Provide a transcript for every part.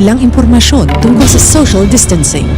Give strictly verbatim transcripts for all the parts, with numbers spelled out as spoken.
Ilang impormasyon tungkol sa social distancing.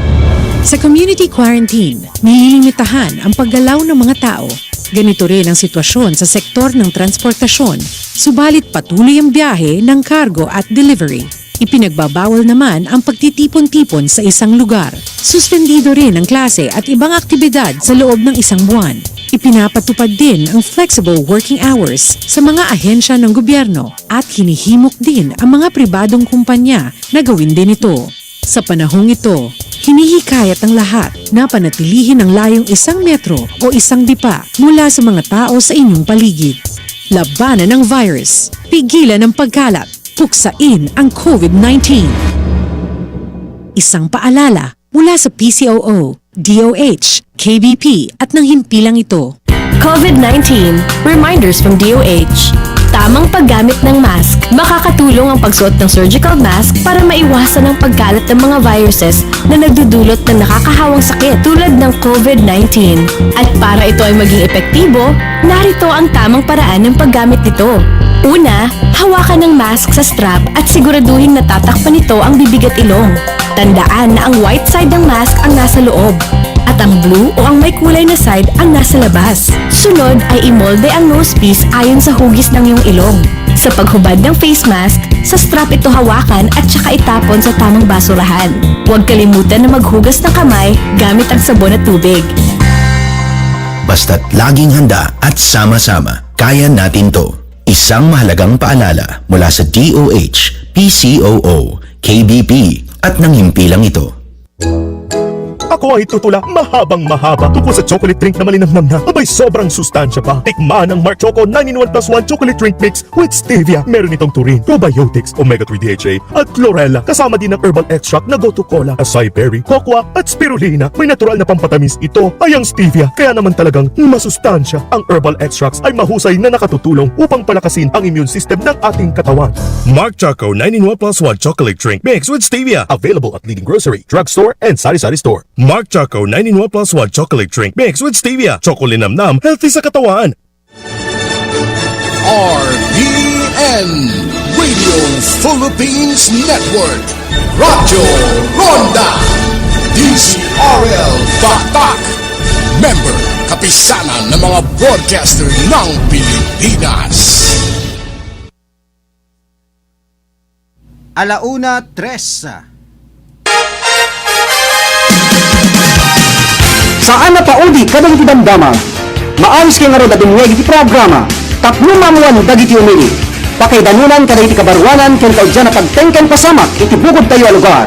Sa community quarantine, nililimitahan ang paggalaw ng mga tao. Ganito rin ang sitwasyon sa sektor ng transportasyon, subalit patuloy ang biyahe ng cargo at delivery. Ipinagbabawal naman ang pagtitipon-tipon sa isang lugar. Suspendido rin ang klase at ibang aktibidad sa loob ng isang buwan. Ipinapatupad din ang flexible working hours sa mga ahensya ng gobyerno at hinihimok din ang mga pribadong kumpanya na gawin din ito. Sa panahong ito, hinihikayat ang lahat na panatilihin ang layong isang metro o isang dipa mula sa mga tao sa inyong paligid. Labanan ang virus. Pigilan ang pagkalat. Puksain ang COVID nineteen. Isang paalala mula sa P C O O, D O H, K B P at ng himpilang ito. COVID nineteen, reminders from D O H. Tamang paggamit ng mask. Makakatulong ang pagsuot ng surgical mask para maiwasan ang pagkalat ng mga viruses na nagdudulot ng nakakahawang sakit tulad ng COVID nineteen. At para ito ay maging epektibo, narito ang tamang paraan ng paggamit nito. Una, hawakan ang mask sa strap at siguraduhin natatakpan nito ang bibig at ilong. Tandaan na ang white side ng mask ang nasa loob at ang blue o ang may kulay na side ang nasa labas. Sunod ay imolde ang nose piece ayon sa hugis ng iyong ilong. Sa paghubad ng face mask, sa strap ito hawakan at saka itapon sa tamang basurahan. Huwag kalimutan na maghugas ng kamay gamit ang sabon at tubig. Basta't laging handa at sama-sama, kaya natin 'to. Isang mahalagang paalala mula sa D O H, P C O O, K B P at ng himpilang ito. Ako ay tutula, mahabang mahaba, tungkol sa chocolate drink na malinamnam na. Abay, sobrang sustansya pa. Tikman ang Mark Choco nine in one plus one Chocolate Drink Mix with Stevia. Meron itong taurine, probiotics, omega three D H A, at chlorella. Kasama din ang herbal extract na gotu kola, acai berry, cocoa, at spirulina. May natural na pampatamins ito ay ang stevia. Kaya naman talagang masustansya. Ang herbal extracts ay mahusay na nakatutulong upang palakasin ang immune system ng ating katawan. Mark Choco nine in one plus one Chocolate Drink Mix with Stevia. Available at leading grocery, drugstore, and sari-sari store. Mark Choco nine in one plus one Chocolate Drink Mix with Stevia. Choco Linamnam, healthy sa katawan. R P N, Radio Philippines Network, Radyo Ronda, D Z R L Batak, member, kapisanan ng mga broadcaster ng Pilipinas. Alauna tres. Saan a paudi kadagiti damdama? Maayos kay ngarud a dumngeg iti programa Tapno Maammuan Dagiti Umili. Pakaidanunan kadagiti kabaruanan ken kauddian a pagteng ken pasamak iti bukodtayo a lugar.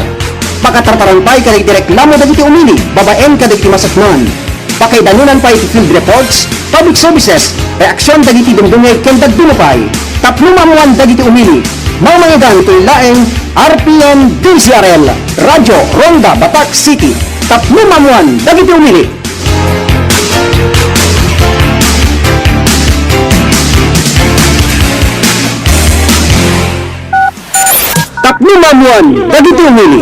Pakatartaran pay kadagiti reklamo dagiti umili babaen kadagiti masaknan. Pakaidanunan pay iti field reports, public services, reaksion dagiti dumdumngeg ken dadduma pay. Tapno maammuan dagiti umili. Mangmangigan itoy laeng R P N D Z R L, Radyo Ronda Batak City. Tapno maammuan dagiti umili. Tapno maammuan dagiti umili.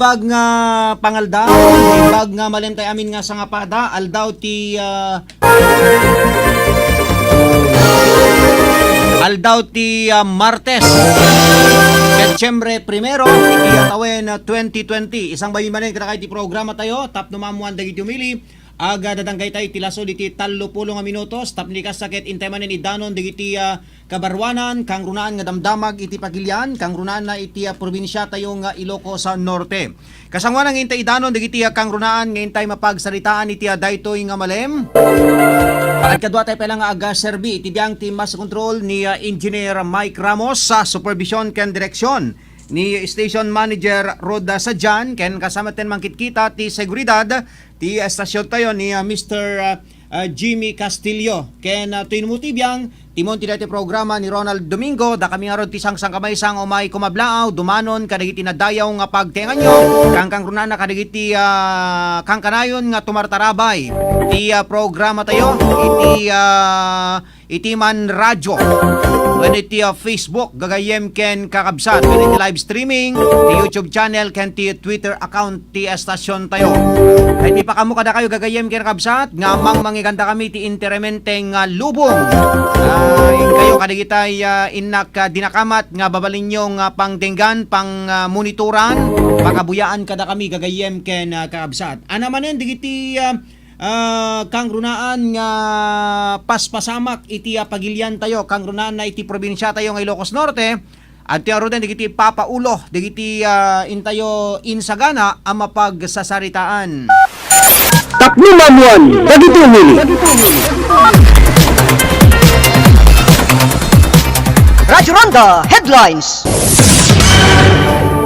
Imbag nga pangaldaw, imbag nga malem tay amin nga sangapada, aldaw ti, ah, aldaw ti, ah, Martes. Ket siyempre, primero, iti, ah, tawen, ah, twenty twenty. Isang baybayen manen kadakayo ti programa tayo, tapno maammoan dagiti umili, aga dadangkayta iti laso diti tallo pulo nga minutos, tapno di kasta ket intay manen idanon dagiti, ah, kabaruanan, kangrunaan nga damdamag iti pagilian, kangrunaanna iti, ah, probinsia tayo nga Ilocos, ah, Norte. Kasangoanan nga intay idanon dagiti, ah, kangrunaan nga intay mapagsaritaan iti, ah, daytoy nga malem. Pagkadua tayo pay la nga aga-serbi iti biang ti master control ni, ah, Engineer Mike Ramos sa supervision ken direksyon ni Station Manager Rod Sadian ken kasama ten mangkitkita ti seguridad ti estasion tayo ni, ah, Mister, ah, ah, Jimmy Castillo. Ken, ah, tuinmo ti biang, timon ti daytoy programa ni Ronald Domingo, dakami ngarud ti sangsangkamaysang umay kumablaaw, dumanon kadagiti nadayaw nga pagtenganyo, kankangrunaanna kadagiti, ah, kankanayon nga tumartarabay ti, ah, programa tayo, iti, ah, iti man radyo, wenno iti, ah, Facebook, gagayyem ken kakabsat, wenno iti live streaming, ti YouTube channel, ken ti Twitter account ti estasion tayo. Ay, ipakamo kadakayo, gagayyem ken kakabsat, nga mangmangiganda kami ti interemente nga lubong. Ah, inkayo kadagitay, ah, innak, ah, dinakamat nga babalinyo nga pangdenggan, pang, ah, monitoran, pakabuyaan kadakami, gagayyem ken, ah, kakabsat. Ana manen, dagiti, ah, ah, kangrunaan nga paspasamak iti, ah, pagilian tayo, kangrunaan na iti probinsia tayo nga Ilocos Norte, adtoy ngaruden dagiti papaulo dagiti, ah, intayo insagana a mapagsasaritaan. Tapno maammoan dagiti umili. Radyo Ronda Headlines.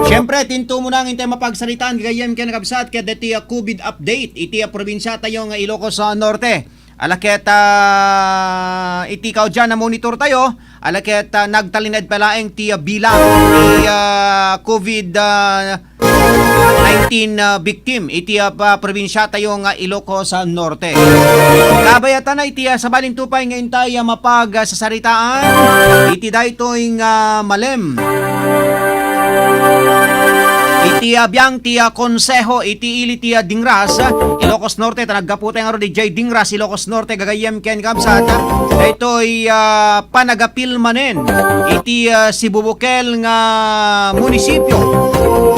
Siyempre, tintumo na nga intay mapagsaritaan gagayyem ken kakabsat ket deti, ah, COVID update iti, ah, probinsia tayo nga Ilocos, ah, Norte. Ala ket, ah, iti kaudian a monitor tayo, ala ket, ah, nagtalinaed pay laeng ti, ah, bilang ti, ah, COVID, ah, nineteen, ah, victim iti, ah, pa-, probinsia tayo nga Ilocos, ah, Norte. Kabayatan na iti, ah, sabalinto pay nga intay, ah, mapag, ah, sasaritaan iti daytoy nga malem. Iti, ah, biang ti, ah, konseho iti ili ti, ah, Dingras, ah, Ilocos Norte, ta naggapu tayo ngarud idiay Dingras, Ilocos Norte, gagayyem ken kakabsat, ah, daytoy, ah, panagapil manen iti, ah, sibubukel nga munisipio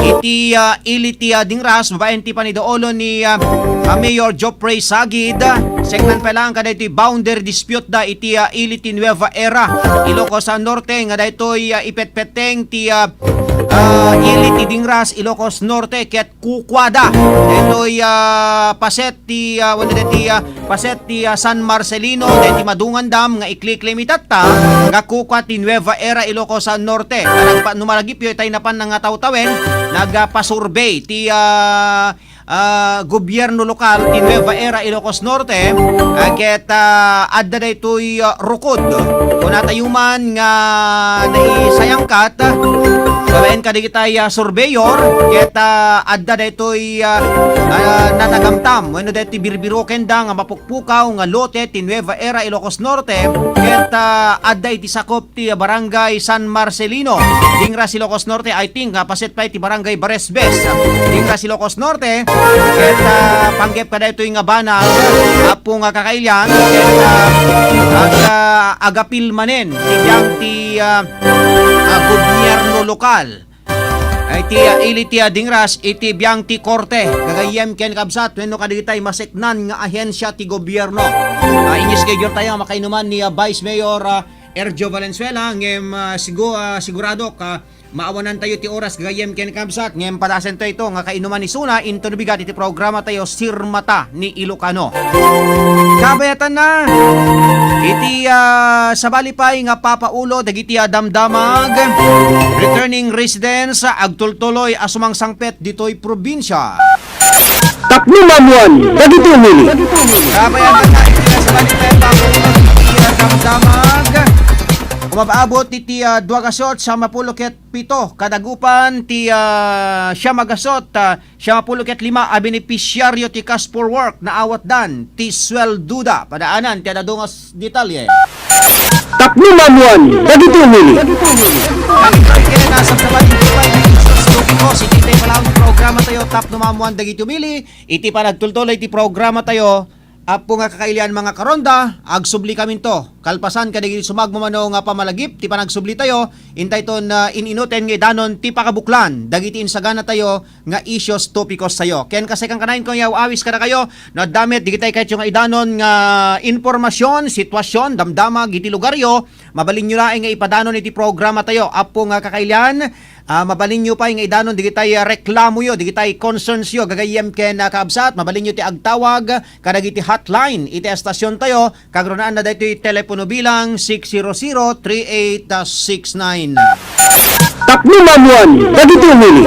iti, ah, ili ti, ah, Dingras, babaen ti panidaolo ni, ah, ah, Mayor Geoffrey Sagid, ah, seknan pay laeng kadaytoy boundary dispute da iti, ah, ili ti Nueva Era, Ilocos, ah, Norte, nga daytoy, ah, ipetpetteng ti, ah, ah, ili ti Dingras, Ilocos Norte, ket kukuada daytoy, ah, paset ti, ah, wenno daytoy, ah, paset ti, ah, San Marcelino, daytoy Madungan Dam nga ikli-claim itatta nga kukua ti Nueva Era, Ilocos, ah, Norte. Nagpa-, no malagipyo itay napan nga tawtawen, nagpasurvey ti, ah, ah, gobierno lokal ti Nueva Era, Ilocos Norte, ah, ket, ah, adda daytoy, ah, rukod. Kunatayo man nga naisayangkat, ah, babaen kadagitay, ah, surveyor, ket, ah, adda daytoy, ah, ah, natagamtam wenno daytoy birbirokenda nga mapukpukaw nga lote ti Nueva Era, Ilocos Norte, ket, ah, adda iti sakop ti Barangay San Marcelino, Dingras, Ilocos Norte, I think, ah, paset pay ti Barangay Baresbes, Dingras, Ilocos Norte, ket, ah, panggep kadaytoy nga banag, Apo nga kakailian, ket, ah, ag-, ah, agapil manen ti biang ti, ah, ah, gobierno lokal. Ay ti, ah, ili ti, ah, Dingras iti biang ti korte. Gagayyem ken kakabsat wenno kadagitay maseknan nga ahensia ti gobierno. Ah, ini-schedule tayo nga makainuman ni, ah, Vice Mayor, ah, Ergio Valenzuela, ngem, ah, sigu-, ah, sigurado ka maawanan tayo ti oras gagayyem ken kakabsat, ngem padasentayo ito nga kainuman isuna inton bigat iti programa tayo, Sirmata ni Ilocano. Kabayatanna, iti, ah, sabali pay nga papaulo dagiti, ah, damdamag, returning residents, ah, agtultuloy a sumangsangpet ditoy probinsia. Tapno maammoan dagiti umili. Kabayatanna, iti sabali pay nga papaulo dagiti, ah, damdamag, umab-abot iti, ah, dua gasot, siam a pulo ket pito, kadagupan ti, ah, siam a gasot, ah, siam a pulo ket lima a benepisiario ti Cash for Work, naawatdan ti sueldoda. Padaanan ti adda adu nga s-, detalye. Tapno maammoan dagiti umili. Ken nasabsaban iti pay ni Jesus Topiko, iti pay palaw ti programa tayo, tapno maammoan dagiti umili, iti panagtultuloy ti programa tayo, Apo nga kakailian, mga karonda, agsubli kaminto. Kalpasan kadagiti sumagmamano nga pamalagip ti panagsubli tayo, intayton, ah, in-inuten nga idanon ti pakabuklan dagiti insagana tayo nga issues, topikos tayo. Ken kas kanayon, kuyaw awis kadakayo, no adda met dagitay kayatyo nga idanon nga impormasyon, sitwasyon, damdama, iti lugaryo, mabalinyo laeng nga ipadanon iti programa tayo. Apo nga kakailian, ah, mabalinyo pay nga idanon digitay, ah, reklamoyo, digitay concernsyo, gagayyem ken, ah, kaabsat, mabalinyo ti agtawag kadagiti hotline iti estasyon tayo, kagrunaan na daytoy telepono bilang six zero zero three eight six nine. Tapno maammoan dagiti umili.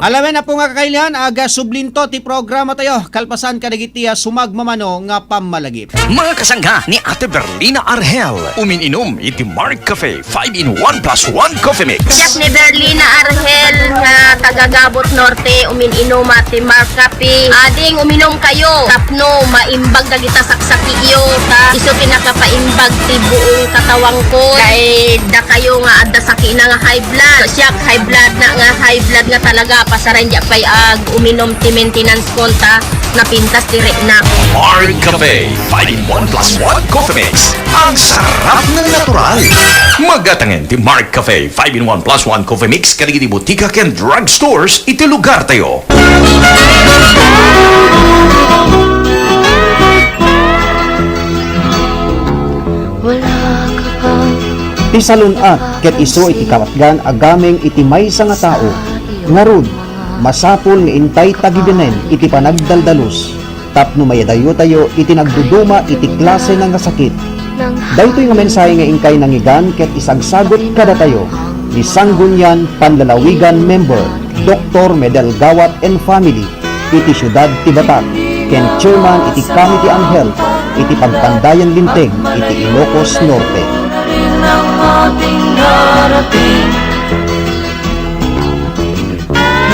Alawen, Apo nga kakailian, agsublinto ti programa tayo, kalpasan kadagiti, ah, sumagmamano nga pammalagip. Mga kasangga ni Ate Berlina Arhel, umin-inom iti Mark Cafe five in one plus one Coffee Mix. Siak ni Berlina Arhel nga taga Gabot Norte, umin-inuma ti Mark Cafe. Ading uminom kayo tapno maimbag dagita saksakiyo, ta isu pinakapaimbag ti buong katawangko. Kay dakayo nga adda sakina nga high blood. Siak high blood na nga high blood nga talaga, pasaren diak pay ag uminom ti maintenance ko ta napintas ti rekna. Mark Cafe five in one plus one Coffee Mix. Ang sarap ng natural. Magatangen ti Mark Cafe five in one plus one Coffee Mix kadagiti butika ken drugstores iti lugar tayo. Ti salun-at ket isu iti kabatgan a gameng iti maysa nga tao. Ngarud, masapul nga intay tagibenen iti panagdaldalus tapno mayadayotayo iti nagduduma iti klasena nga sakit. Daytoy nga mensahe nga inkay nangngegan ket isagsagut kadatayo ni Sanggunian Panlalawigan member, Doktor Medel Gawat and family, iti siudad ti Batak, ken chairman iti Committee on Health iti Pagpandayan Linteg iti Ilocos Norte.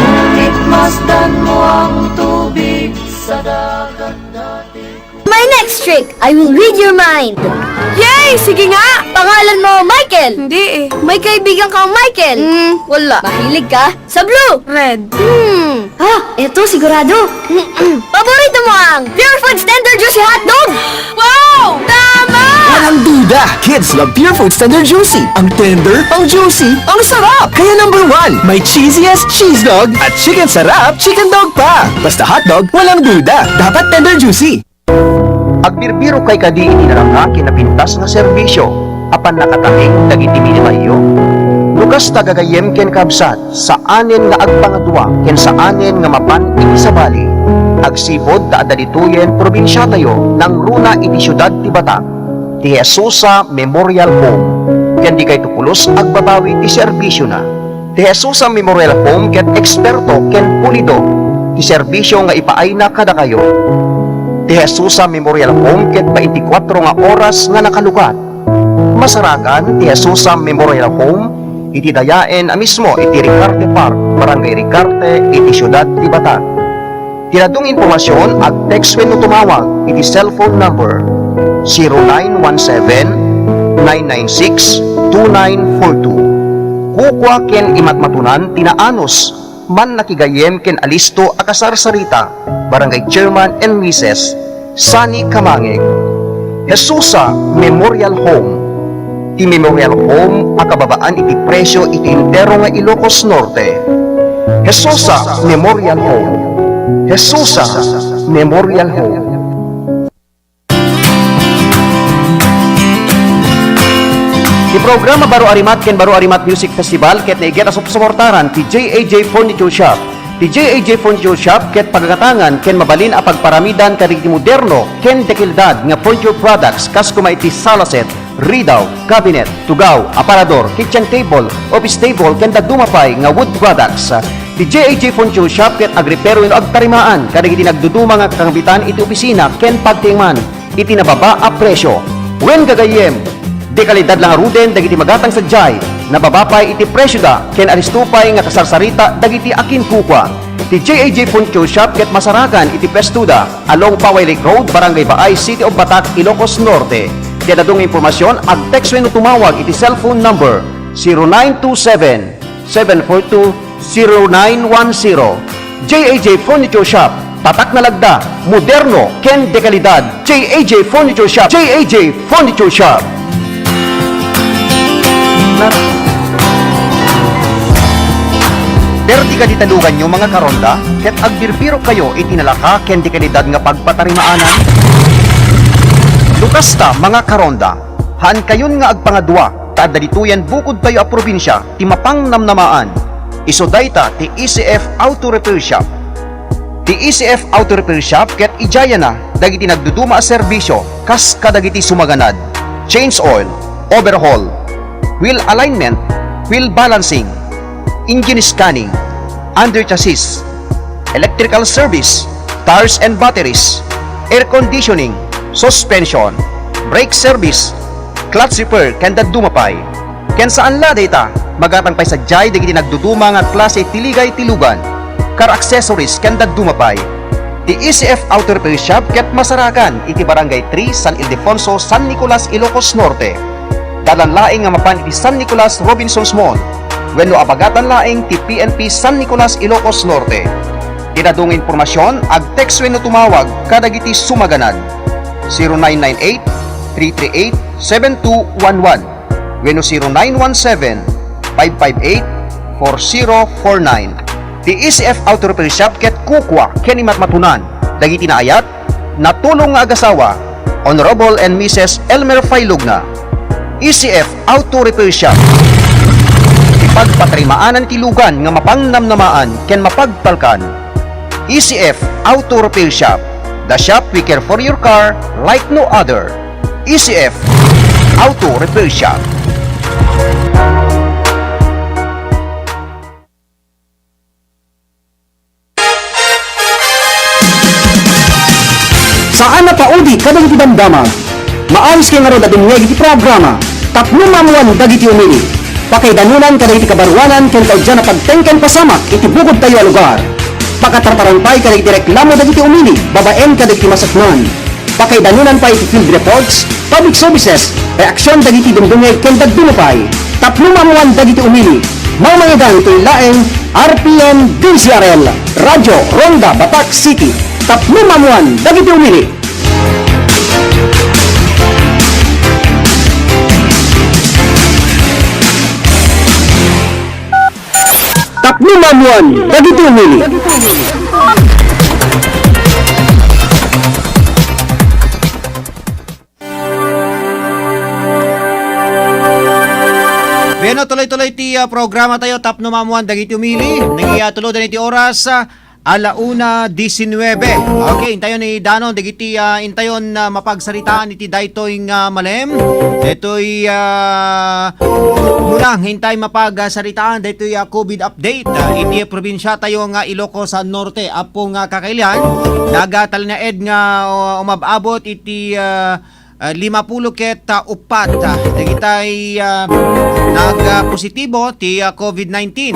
Ngunit masdan mo ang tubig sa dagat dati. My next trick, I will read your mind. Yay! Sige nga! Pangalan mo, Michael? Hindi eh. May kaibigan kang Michael? Hmm, wala. Mahilig ka sa blue? Red. Hmm. Ah, eto sigurado. Paborito mo ang Pure Foods Tender Juicy Hotdog? Wow! Tama! Walang duda, kids love Pure Foods Tender Juicy. Ang tender, ang juicy, ang sarap! Kaya number one, may cheesiest cheese dog at chicken sarap chicken dog pa. Basta hotdog, walang duda, dapat tender juicy. Agbirbirokay kadi iti narangay ken napintas nga serbisio a pannakatalek dagiti minitayyo? No kasta, gagayyem ken kabsat, saanen nga agpangadua ken saanen nga mapan iti sabali. Agsipud ta adda ditoyen probinsiatayo, nangruna iti siudad ti Batak, ti Jesusa Memorial Home, ken di kayto pulos agbabawi ti serbisiona. Ti Jesusa Memorial Home ket eksperto ken pulido ti serbisio nga ipaayna kadakayo. Ti Jesusa Memorial Home ket baintikwatro nga oras nga nakalukat. Masarakan ti Jesusa Memorial Home iti dayaen a mismo iti Ricarte Park, Barangay Ricarte, iti siudad ti Batak. Ti dadduma nga impormasion, ag-text wenno tumawag iti cellphone number zero nine one seven, nine nine six, two nine four two. Kukua ken imatmatunan ti naanus, mannakigayyem ken alisto a kasarsarita, Barangay Chairman and Missus Sunny Kamangeg. Jesusa Memorial Home. Ti Memorial Home a kababaan iti presio iti entero nga Ilocos Norte. Jesusa Memorial Home. Jesusa Memorial Home. Ti programa Baro a Rimat ken Baro a Rimat Music Festival ket naiget a supsuportaran ti J A J Furniture Shop. Ti J A J Furniture Shop ket pagagatangan ken mabalin a pagparamidan kadagiti moderno ken dekalidad nga furniture products kas koma iti sala set, ridaw, cabinet, tugaw, aparador, kitchen table, office table, ken dadduma pay nga wood products. Ti J A J Furniture Shop ket agrepero wenno agtarimaan kadagiti nagduduma nga kakambitan iti opisina ken pagtiengman iti nababa a presio. Wen gagayyem, dekalidad la ngaruden dagiti magatang sadiay, nababa pay iti presioda ken alisto pay nga kasarsarita dagiti akinkukua. Ti J A J Furniture Shop ket masarakan iti Pestuda, along Paway Lake Road, Barangay Baay, City of Batac, Ilocos Norte. Ti adadun nga impormasyon, ag-text wenno tumawag iti cellphone number zero nine two seven, seven four two, zero nine one zero. J A J Furniture Shop, tatak nga lagda, moderno, ken dekalidad. J A J Furniture Shop. J A J Furniture Shop. Perti kadi ta luganyo, mga karonda, ket agbirbirok kayo iti nalaka ken dekalidad nga pagpatarimaanan? No kasta, mga karonda, haankayon nga agpangadua, ta adda ditoyen bukodtayo a probinsia ti mapangnamnamaan. Isu dayta ti E C F Auto Repair Shop. Ti E C F Auto Repair Shop ket idiayana dagiti nagduduma a serbisio kas kadagiti sumaganad, change oil, overhaul, wheel alignment, wheel balancing, engine scanning, under chassis, electrical service, tires and batteries, air conditioning, suspension, brake service, clutch repair, ken dadduma pay. Ken saan la dayta, magatang pay sadiay dagiti nagduduma nga klase ti ligay ti lugan, car accessories, ken dadduma pay. Ti E C F Auto Repair Shop ket masarakan iti Barangay three, San Ildefonso, San Nicolas, Ilocos Norte. Dalan laeng nga mapan iti San Nicolas Robinsons Mall wenno abagatan laeng ti P N P San Nicolas, Ilocos Norte. Ti adadun nga impormasyon, ag-text wenno tumawag kadagiti sumaganad, zero nine nine eight, three three eight, seven two one one wenno zero nine one seven, five five eight, four zero four nine. Ti E C F Auto Repair Shop ket kukua ken imatmatunan dagiti naayat, natulong nga agasawa, Honorable and Missus Elmer Failugna. E C F Auto Repair Shop. Ti pagpatarimaanan ti lugan nga mapangnamnamaan ken mapagpalkan. E C F Auto Repair Shop, the shop we care for your car like no other. E C F Auto Repair Shop. Saan a paudi kadagiti damdama. Maayos kay ngarud a dumngeg iti programa Tapno Maammoan Dagiti Umili. Pakaidanunan kadagiti kabaruanan ken kauddian a pagteng ken pasamak iti bukodtayo a lugar. Pakatartaran pay kadagiti reklamo dagiti umili babaen kadagiti masaknaan. Pakaidanunan pay iti field reports, public services, reaksion dagiti dumdumngeg ken dadduma pay. Tapno maammoan dagiti umili. Mangmangidan itoy laeng R P N D Z R L, Radyo Ronda Batac City. Tapno maammoan dagiti umili. Tapno maammoan dagiti umili. Bueno, tuloy-tuloy ti, ah, programa tayo, Tapno Maammoan Dagiti Umili. Nagiyatulod na iti oras, ah, ala una disinnuebe. Okay, intayon ni Danon, dagiti, ah, intayon, ah, mapagsaritaan iti daytoy nga malem. Daytoy, ah, muna, intay mapagsaritaan daytoy, ah, covid update, ah, iti probinsya tayo nga Ilocos, ah, Norte. Apo nga kakailian, nagatalinaed nga, oh, umab-abot iti, ah, ah, limapulo ket, ah, uppat, ah, dagitay, ah, nag, ah, positibo ti, ah, covid nineteen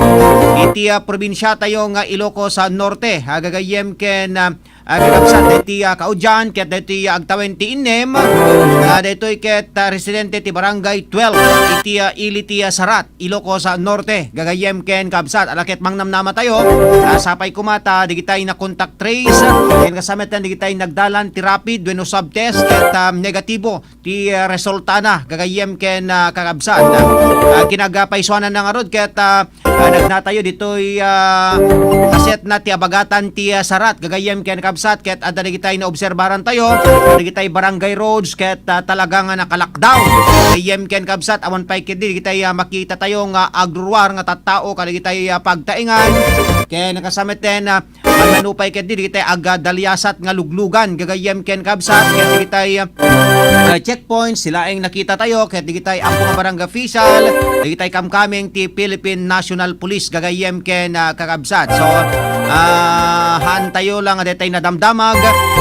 iti, ah, probinsya tayo nga Ilocos, ah, Norte. Ah, gagayyem ken, ah, ah, kakabsat daytoy, ah, kaudian ket daytoy, ah, agtawen ti innem, ah, daytoy ket, ah, residente ti Barangay twelve iti, ah, ili ti, ah, Sarat, Ilocos, ah, Norte. Gagayyem ken kabsat, ala ket mangnamnama tayo, ah, sapay koma ta digitay na contact trace, ken kasamet ken digitay nagdalan ti rapid wenno swab test ket, ah, negatibo ti, ah, resultana. Gagayyem ken, ah, kakabsat, ah, kinagpaysuanan na ngarud ket, ah, ah, nagna tayo ditoy, ah, kaset na ti abagatan ti, ah, Sarat. Gagayyem ken kabsat ket adda dagitay naobserbaran tayo, dagitay barangay roads ket, ah, talaga nga naka-lockdown. Gagayyem ken kabsat, awan pay ketdi dagitay, ah, makita tayo nga agruruar nga tattao kadagitay, ah, pagtaengan. Ken kasamet ken, ah, Mano pay ketdi dagitay agdaliasat nga luglugan, gagayyem ken kabsat, ket dagitay, ah, checkpoints, ti laeng nakita tayo, ket dagitay ampo nga barangay official, dagitay kamkameng ti Philippine National Police, gagayyem ken, ah, kakabsat. So, ah, haan tayo la nga daytay nadamdamag,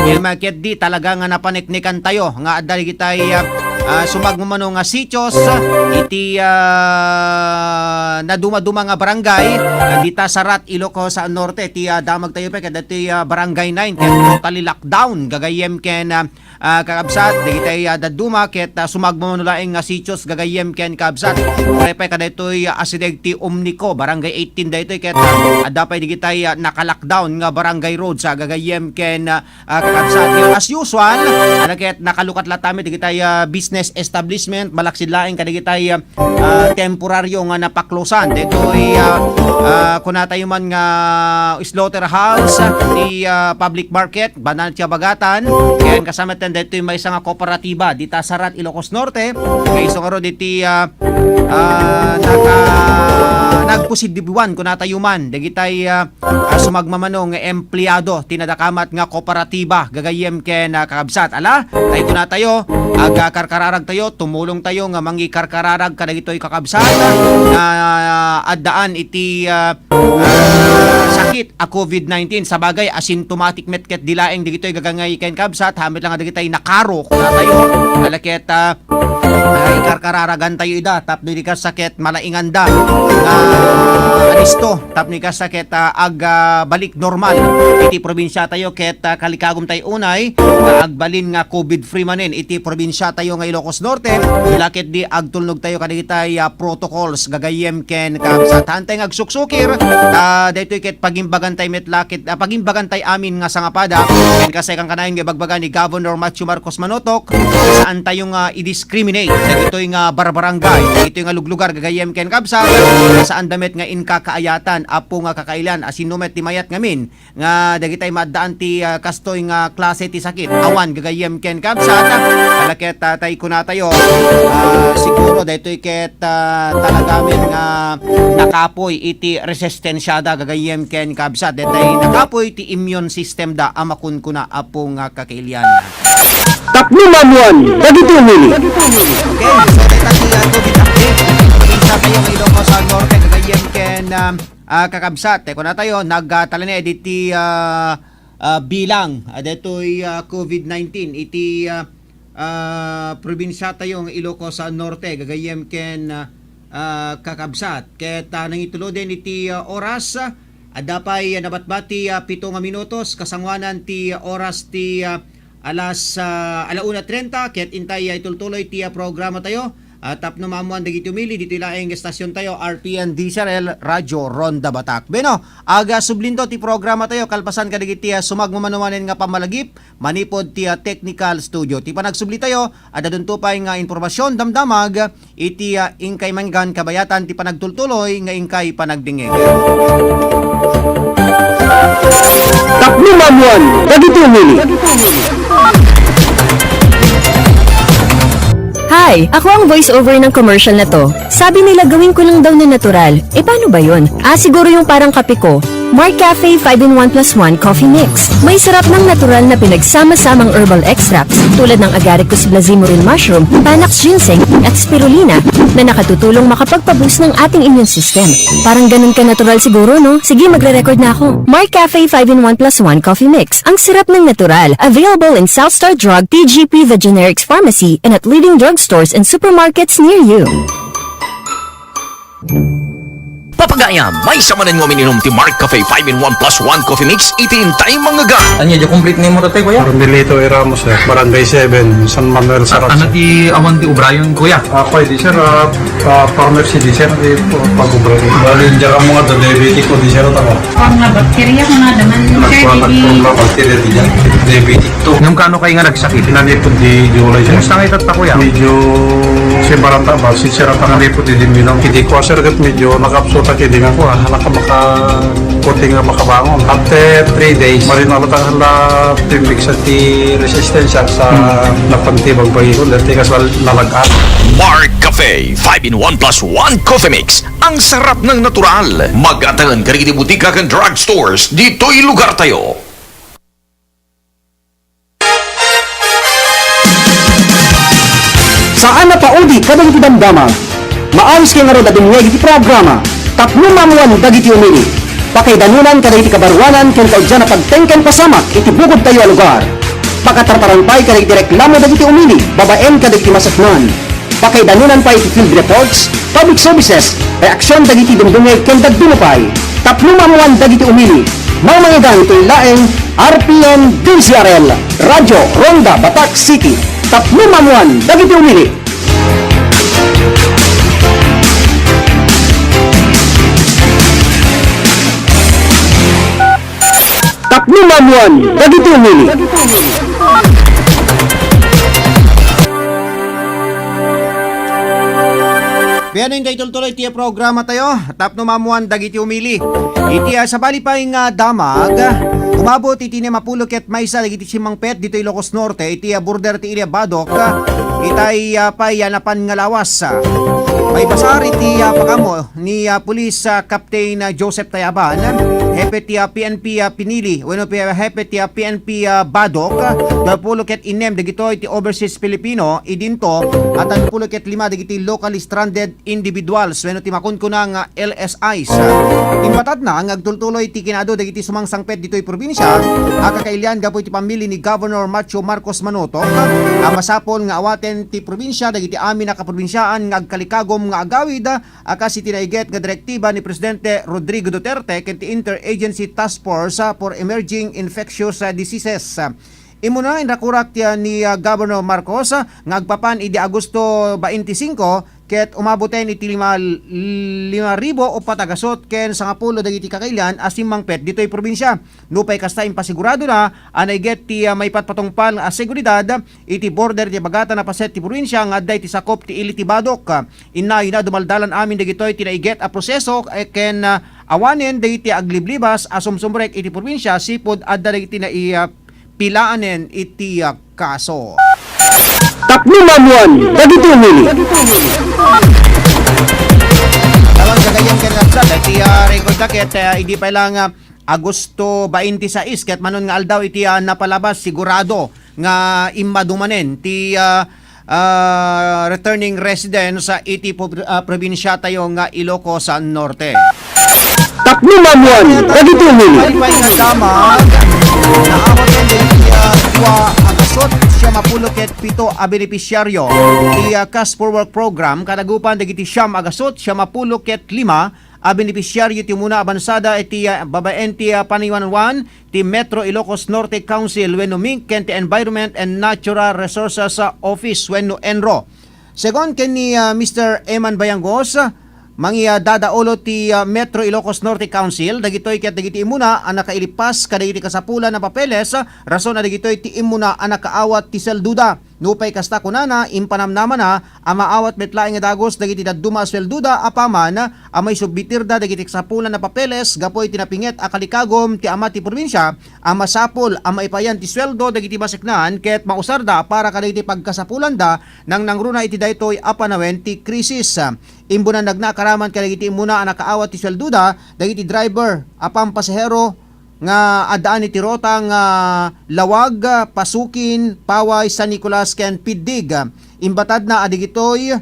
ngem, ah, ketdi talaga nga napaneknekan tayo nga adda dagitay, ah, ah, sumagmamano nga sitios iti, ah, nadumaduma nga barangay, ah, dita Sarat, Ilocos, ah, Norte. Ti, ah, damagtayo pay kadaytoy, ah, Barangay nine, ket totally lockdown gagayyem ken, ah, ah, kakabsat, dagitay, ah, dadduma ket, ah, sumagmamano laeng nga sitios gagayyem ken kakabsat. Uray pay kadaytoy, ah, asideg ti Omnico, Barangay eighteen daytoy ket, ah, adda pay dagitay, ah, naka-lockdown nga barangay roads, ah, gagayyem ken, ah, ah, kakabsat. Ket as usual, ala ket nakalukat latta met dagitay, ah, business establishment, malaksid laeng kadagitay, ah, ah, temporaryo nga napaklosan. Daytoy, ah, ah, kunatayo man nga slaughterhouse, ti, ah, public market, Banantia Bagatan, ken kasama ten daytoy maysa nga kooperatiba, dita Sarat, Ilocos Norte, nga isu ngarud iti, ah, ah, naka-, nagpositiboan, kunatayo man, dagitay, ah, ah, sumagmamano nga empleyado ti nadakamat nga kooperatiba gagayyem ken, ah, kakabsat. Ala, tay kunatayo, agkarkararagtayo, tumulongtayo nga mangikarkararag kadagitoy kakabsat nga addaan iti, ah, ah, sakit a covid nineteen. Sabagay, asymptomatic met ket di laeng dagitoy gagangay ken kakabsat, haan met lang dagitay nakaro kunatayo. Ala ket, ah, ay, karkararagantayo ida, tapno di kasta ket malainganda nga alisto, tapno di kasta ket, ah, ag, ah, balik normal iti probinsiatayo ket, ah, kalikagumtayo unay nga agbalin nga covid-free manen iti probinsiatayo nga Ilocos Norte, la ket di agtulnogtayo kadagitay, ah, protocols gagayyem ken kakabsat. Haantay nga agsuksukir, ah, daytoy ket pagimbagantay met la ket, ah, pagimbagantay amin nga sangapada, ken kasay kankanayon nga ibagbaga ni Governor Matthew Marcos Manotok, saantayo nga i-discriminate dagitoy nga barbarangay, dagitoy nga luglugar gagayyem ken kakabsat, saanda met nga inkakaayatan, apo nga kakailian, a sino met ti mayat ngamin nga dagitay maaddaan ti, ah, kastoy nga klase ti sakit. Awan gagayyem ken kakabsat, ala ket, ah, tay kunatayo, ah, siguro daytoy ket, ah, talaga met nga nakapoy iti resistensiada gagayyem ken kakabsat. Daytay nakapoy ti immune system da a makunkuna, apo nga kakailian. Tapno maammuan dagiti umili. Okay, so dayta ti, ah, covid update. Probinsya tayo nga Ilocos Norte, gagayyem ken, ah, ah, kakabsat. Tay kunatayo, nagtalinaed iti, ah, ah, bilang, ah, daytoy, ah, covid nineteen iti, ah, ah, probinsya tayo nga Ilocos, ah, Norte, gagayyem ken, ah, ah, kakabsat. Ket, ah, nangituloden iti, ah, oras, ah, adda pay, ah, nabatbati, ah, pito nga minutos, kasangoanan ti, ah, oras ti, ah, alas, ah, ala una trenta, ket intay, ah, itultuloy ti, ah, programa tayo. Ah, tapno maammuan dagiti umili, ditoy laeng estasion tayo, R P N D Z R L, Radyo Ronda Batak. Bueno, aga sublinto ti programa tayo, kalpasan kadagiti, ah, sumagmamano manen nga pammalagip, manipud ti, ah, technical studio. Ti panagsubli tayo, adda dunto pay nga impormasyon, damdamag, iti, ah, inkay manggan kabayatan ti panagtultuloy nga inkay panagdingngeg. Tapno maammuan dagiti umili. Hi! Ako ang voiceover ng commercial na to. Sabi nila gawin ko lang daw na natural. E paano ba yun? Ah, siguro yung parang kape ko. Mark Cafe five-in-one plus one Coffee Mix. May sarap ng natural na pinagsama-samang herbal extracts tulad ng agaricus blazimurin mushroom, panax ginseng, at spirulina na nakatutulong makapagpa-boost ng ating immune system. Parang ganun ka natural siguro, no? Sige, magre-record na ako. Mark Cafe five-in-one plus one Coffee Mix. Ang sarap ng natural. Available in South Star Drug, T G P, The Generics Pharmacy, and at leading drugstores and supermarkets near you. Papagayam, maysa manen nga umiinom ti Mark Cafe five-in-one plus one Coffee Mix iti intay mangngegad. Ania, di complete name mo, tatay, kuya? Carmelito A. Ramos, eh. Barangay seven, San Manuel, Sarac. Ano ti awan ti ubrayon, kuya? Ako, eh, di, sir, ah, ah, farmer si di, sir, di, pag-ubra. Bali, diyan ka mga diabetic ko, di, sir, tama. Kuan nga bakterya nga naman, sir, Nagkuha didi. Nagkuha bakterya di dyan. Diabetic to. Ngem kano kay nga nagsakit? Pinanipod di July, sir. Kumusta nga itatta, kuya? Medyo simbarata ba? Sinsirata nga nipod di Dimbilong. Kidi ko, sir, ket medyo nakapsuta kidi nga kuha. Naka maka-, puti nga makabangon. After three days, marinalata la timbig sa ti resistensya sa Hmm. napantibag ba yun. Dati kas wal-, nalagaan. Mark Cafe, five-in-one plus one Coffee Mix. Ang sarap ng natural. Mag-atagan ka rin butika kan drugstores dito'y lugar tayo. Saan a paudi kadagiti damdama. Maayos kay ngarud a dumngeg iti programa tapno maammuan dagiti umili. Pakaidanunan kadagiti kabaruanan ken kauddian a pagteng ken pasamak iti bukodtayo a lugar. Pakatartaran pay kadagiti reklamo dagiti umili babaen kadagiti maseknan. Pakaidanunan pay iti field reports, public services, reaksion dagiti dumdumngeg ken dadduma pay. Tapno maammuan dagiti umili. Mangmangigan itoy laeng R P N D Z R L, Radyo Ronda Batac City. Tapno maammuan dagiti umili. Tapno maammuan dagiti umili. Biyanen nga itultuloy ti programa tayo, tapno maammuan dagiti umili. Iti, ah, sabali pay nga damag, umabot iti nem a pulo ket maysa dagiti simmangpet ditoy Ilocos Norte, iti, ah, border ti Ilia Badoc, itay, ah, pay, ah, napan nga lawas. Maibasar iti, ah, pakaammo ni, ah, Police, ah, Captain, ah, Joseph Tayaban, hepe ti, ah, P N P, ah, Pinili, wenno pi-, hepe ti, ah, P N P, ah, Badoc, ah, dua pulo ket innem dagitoy ti overseas Filipino, idinto, at dua pulo ket lima dagiti locally stranded individuals wenno ti makunkuna nga L S Is. Imbatatna nga agtultuloy ti kinaadu dagiti sumangsangpet ditoy probinsia a kakailian gapu iti pammili ni Governor Macho Marcos Manotoc a masapul nga awaten ti probinsia dagiti amin a kaprobinsiaan nga agkalikagum nga agawid a kas iti naiget nga direktiba ni Presidente Rodrigo Duterte ken ti Interagency Task Force for Emerging Infectious Diseases. Immuna, inrakurak ti, ah, ni, ah, Governor Marcos, ah, nga agpapan idi Agosto bainti singko, ket umaboten iti lima, lima ribu uppat a gasut ken sangapulo dagiti kakailian a simmangpet ditoy probinsia. Nupay kasta, impasiguradona a naiget ti, ah, maipatpatungpal a seguridad iti border ti bagatan a paset ti probinsia nga adda iti sakup ti ili ti Badoc. Innayona, dumaldalan amin dagitoy ti naiget a proseso, eh, ken, ah, awanen dagiti agliblibas a sumsumrek iti probinsia sipud adda dagiti nai-, ah, pilaanen iti, ah, kaso. Tapno maammuan dagiti umili. Awan gagayyem ken nagsa, dagiti, ah, record na ket, ah, idi pay lang, ah, Agosto bainti sais, ket manon nga aldaw iti, ah, napalabas, sigurado nga immadu manen ti, ah, ah, returning residents, ah, iti pub-, ah, probinsia tayo nga Ilocos, ah, Norte. Tapno maammuan dagiti umili. Kalipay nga damag, naawaten dagiti, ah, dua a gasut siam a pulo ket pito a benepisyaryo ti, ah, Cash for Work Program, kadagupan dagiti siam a gasut siam a pulo ket lima a benepisyaryo ti umuna a bansada iti, ah, babaen ti, ah, paniwanwan ti Metro Ilocos Norte Council wenno MINC ken ti Environment and Natural Resources, ah, Office wenno ENRO. Segun ken ni, ah, Mister Eman Bayangos, mangiadadaulo ti, ah, Metro Ilocos Norte Council, dagitoy ket dagiti immuna a nakailipas kadagiti kasapulan a papeles, ah, rason a dagitoy ti immuna a nakaawat ti sueldoda. Nupay kasta, kunana, impanamnamana a maawat met laeng a dagus dagiti dadduma a sueldoda apaman a maisubmitirda dagiti kasapulan a papeles gapu iti napinget a kalikagum ti ama ti probinsia a masapul a maipayan ti sueldo dagiti maseknan ket mausarda para kadagiti pagkasapulanda nangnangruna iti daytoy a panawen ti krisis. Imbunannagna a karaman kadagiti immuna a nakaawat ti sueldoda dagiti driver a pampasahero nga addaan iti ruta nga Laoag, Pasukin, Paway, San Nicolas, ken Piddig. Imbatadna a dagitoy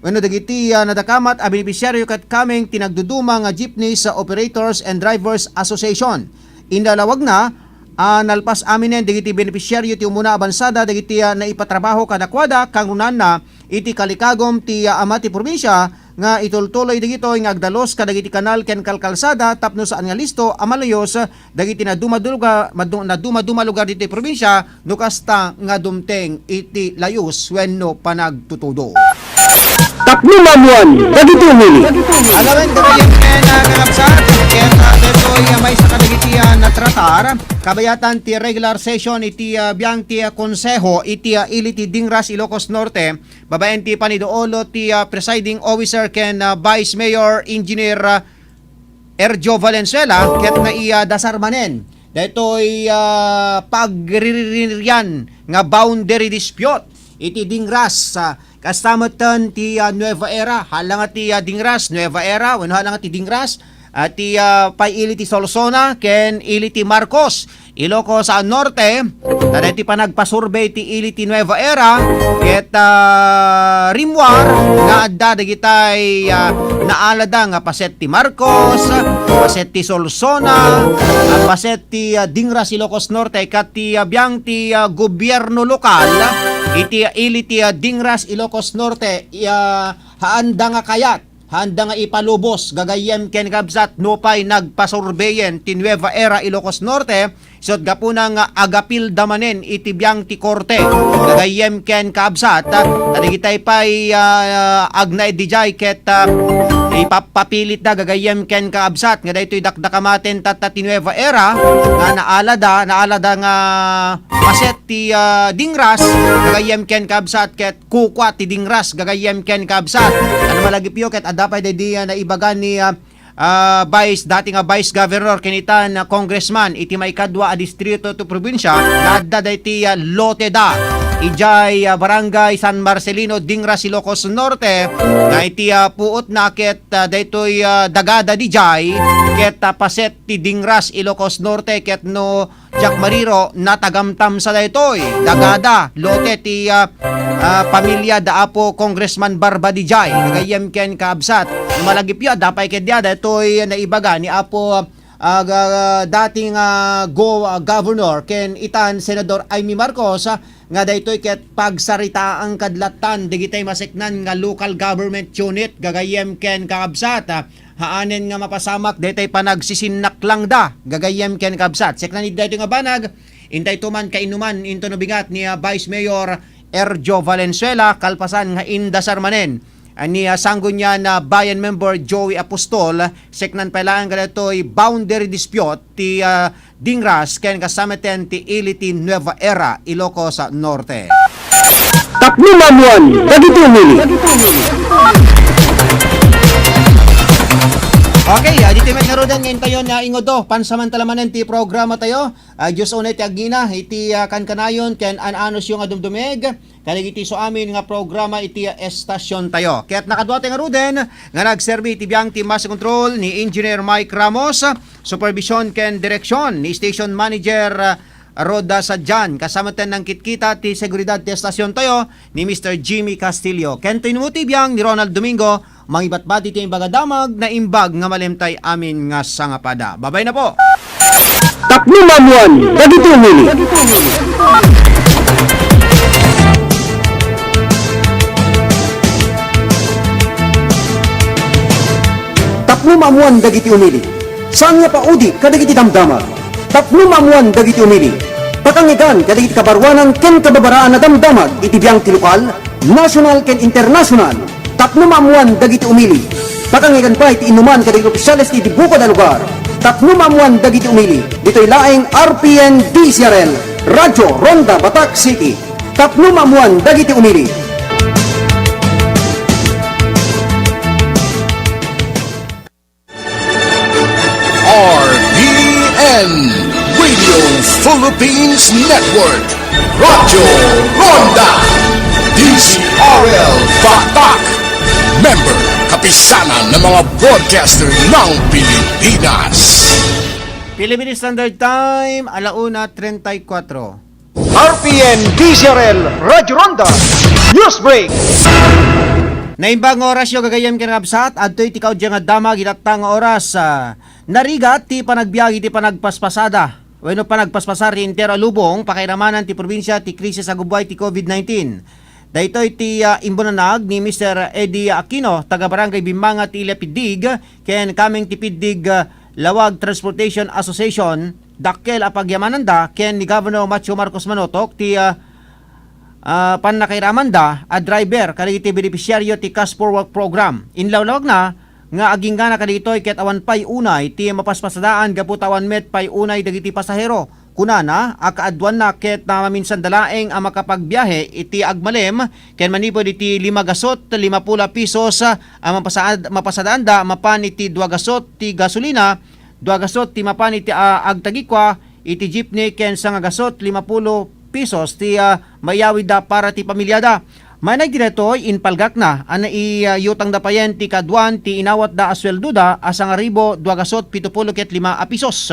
wenno dagiti, ah, nadakamat a benepisyaryo ket kameng ti nagduduma nga Jeepneys, ah, Operators and Drivers Association. Inlalawagna a nalpas aminen dagiti benepisyaryo ti umuna a bansada dagiti, ah, naipatrabaho kadakuada, kangrunanna iti kalikagum ti, ah, ama ti probinsia nga itultuloy dagitoy nga agdalus kadagiti kanal ken kalkalsada tapno saan nga listo a malayus dagiti nadumaduma luga-, madu-, nadumaduma lugar ditoy probinsia no kasta nga dumteng iti layus wenno panagtutudo. Tapno maammuan dagiti umili. Alawen dagiti ken, ah, kakabsat, ket, ah, daytoy, ah, maysa kadagiti, ah, natratar kabayatan ti regular session iti, ah, biang ti, ah, konseho iti, ah, ili ti Dingras, Ilocos Norte, babaen ti paniduolo ti, ah, presiding officer ken, ah, Vice Mayor Engineer, ah, Erjo Valenzuela ket naidasar manen daytoy, ah, pagriririan nga boundary dispute iti Dingras, ah, kasta metten ti, ah, Nueva Era, hala nga ti, ah, Dingras, Nueva Era, wenno hala nga ti Dingras, ah, ti, ah, pay ili ti Solsona ken ili ti Marcos. Ilocos, ah, Norte, ta daytoy panagpasurbey ti ili ti Nueva Era, ket, ah, rimmuar nga adda dagitay, ah, naalada nga paset ti Marcos, paset ti Solsona, ah, paset ti, ah, Dingras Ilocos Norte, ket ti, ah, biang ti, ah, gobierno lokal, iti, ah, ili ti, ah, Dingras Ilocos Norte, ah, haanda nga kayat, haanda nga ipalubos, gagayyem ken kabsat, nupay nagpasurbeyen ti Nueva Era Ilocos Norte, isut' gapuna nga agapilda manen iti biang ti korte. Gagayyem ken kaabsat, ta dagitay pay, ah, agnaed dijay ket, ah, ipapapilitda gagayyem ken kaabsat nga daytoy dakdakamaten tatta ti Nueva Era nga naalada, naalada nga paset ti, ah, Dingras, gagayyem ken kaabsat ket kukua ti Dingras, gagayyem ken kaabsat. Ano malagipyo ket adda pay daydi, ah, naibaga ni, ah, ah, Vice, dati nga Vice Governor ken itan, ah, Congressman iti maikadua a distrito ti probinsia, nga adda daytoy, ah, lote da. Ijay, ah, Barangay San Marcelino, Dingras, Ilocos Norte, nga iti, ah, puotna ket, ah, daytoy, ah, dagada dijay, ket, ah, paset ti Dingras, Ilocos Norte, ket no Jack Mariro, natagamtam sa daytoy. Dagada, lote ti, ah, ah, pamilya da Apo Congressman Barba dijay. Gagayyem ken kaabsat. Malagipyo, adda pay ket dia, daytoy naibaga ni Apo, ah, ga-, dating, ah, go-, ah, governor ken itan Senador Imee Marcos, ah, nga daytoy ket pagsaritaan kadlatan dagitay maseknan nga local government unit. Gagayyem ken kaabsat, ah, haanen nga mapasamak daytay panagsisinnaklang da, gagayyem ken kabsat. Seknan iti daytoy nga banag, intay to man kainuman into nabingat ni, ah, Vice Mayor Erjo Valenzuela, kalpasan nga indasar manen, ah, ni, ah, Sangguniang, ah, Bayan member Joey Apostol, seknan pay laeng kadaytoy boundary dispute ti, ah, Dingras ken kasamaten ti ili ti Nueva Era, Ilocos Norte. Tapno maammuan dagiti umili. Okay, ah, ditoy met ngaruden nga intayon nga ingodo, pansamantala manen ti programa tayo. Ah, Dios unay ti agngina iti, ah, kankanayon ken an-anusyo nga dumdumeg kadagiti isuamin nga programa iti, ah, estasyon tayo. Ket nakaduatay ngaruden nga nagserbi iti biang ti master control ni Engineer Mike Ramos, supervision ken direksyon ni Station Manager, ah, Rhoda Sadian. Kasamaten nangkitkita ti seguridad ti estasyon tayo ni Mister Jimmy Castillo. Ken to inmo ti biang ni Ronald Domingo, mangibatbati ti imbag a damag, naimbag nga malemtay amin nga sangapada. Babay na po! Tapno maammuan dagiti umili. Tapno maammuan dagiti umili. Saan nga paudi kadagiti damdama. Tapno maammuan dagiti umili. Pakangegan kadagiti kabaruanan ken kababaraan a damdamag iti biang ti lokal, nasional ken internasional. Tapno maammuan dagiti umili. Pakangegan pay ti inuman kadagiti opisyales ti bukod a lugar. Tapno maammuan dagiti umili. Ditoy laeng R P N D C R L, Radyo Ronda, Batac City. Tapno maammuan dagiti umili. R P N Radio Philippines Network, Radyo Ronda, D C R L Batac. Member, Kapisanan ng mga Broadcaster ng Pilipinas. Philippine Standard Time, ala una treinta y cuatro. R P N D C R L Radyo Ronda News Break. Naimbag nga orasyo, gagayyem ken kabsat, adtoy ti kaudyan nga damag itatta nga oras, ah, narigat ti panagbiag iti panagpaspasada wenno panagpaspasar ti entero a lubong pakairamanan ti probinsia ti krisis a gubbuay ti COVID nineteen. Daytoy ti, ah, imbunanag ni Mister Eddie Aquino, taga Barangay Bimmanga ti Ilapiddig, ken kameng ti Piddig, ah, Lawag Transportation Association, dakkel a pagyamananda ken ni Governor Macho Marcos Manotok ti, ah, ah, pannakairamanda a driver kadagiti benepisyaryo ti Cash for Work Program. Inlawlawagna nga aginggana kadagitoy ket awan pay unay ti mapaspasadaan gapu ta awan met pay unay dagiti pasahero. Kunana a kaaduanna ket namaminsanda laeng a makapagbiahe iti agmalem ken manipud iti lima gasot lima puluh a pesos a mapasaad-, mapasadaanda mapan iti dua gasot ti gasolina, dua gasot ti mapan iti, ah, agtagikua iti jeepney ken sanga gasot lima puluh pesos ti, ah, maiyawidda para ti pamilyada. Manay ti daytoy, impalgakna a naiyutangda payen ti kaduan ti inawatda a sueldoda a sangaribu dua gasut pito pulo ket lima a pisos.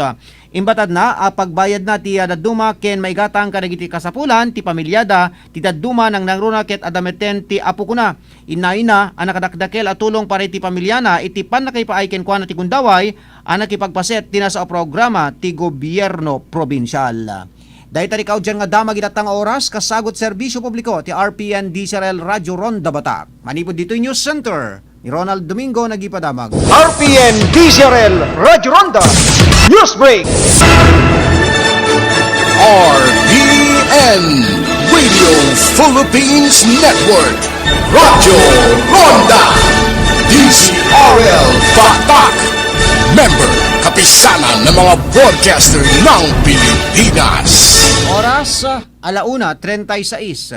Imbatadna a pagbayadna ti, ah, dadduma ken maigatang kadagiti kasapulan ti pamilyada ti dadduma nangnangruna ket adda metten ti apokona. Innayna a nakadakdakkel a tulong para iti pamilyana iti pannakaipaay kenkuana ti gundaway a nakipagpaset ti nasao a programa ti gobierno probinsial. Dayta ti kaudyan nga damag iti tatta nga oras, kasagut serbisyo publiko ti R P N D C R L Radio Ronda Batak. Manipud ditoy News Center, ni Ronald Domingo nagipadamag. R P N D C R L Radio Ronda News Break. R P N Radio Philippines Network. Radyo Ronda, D C R L Batak. Member, Kapisanan ng mga Broadcaster ng Pilipinas. Oras, ah, ala una treinta y seis.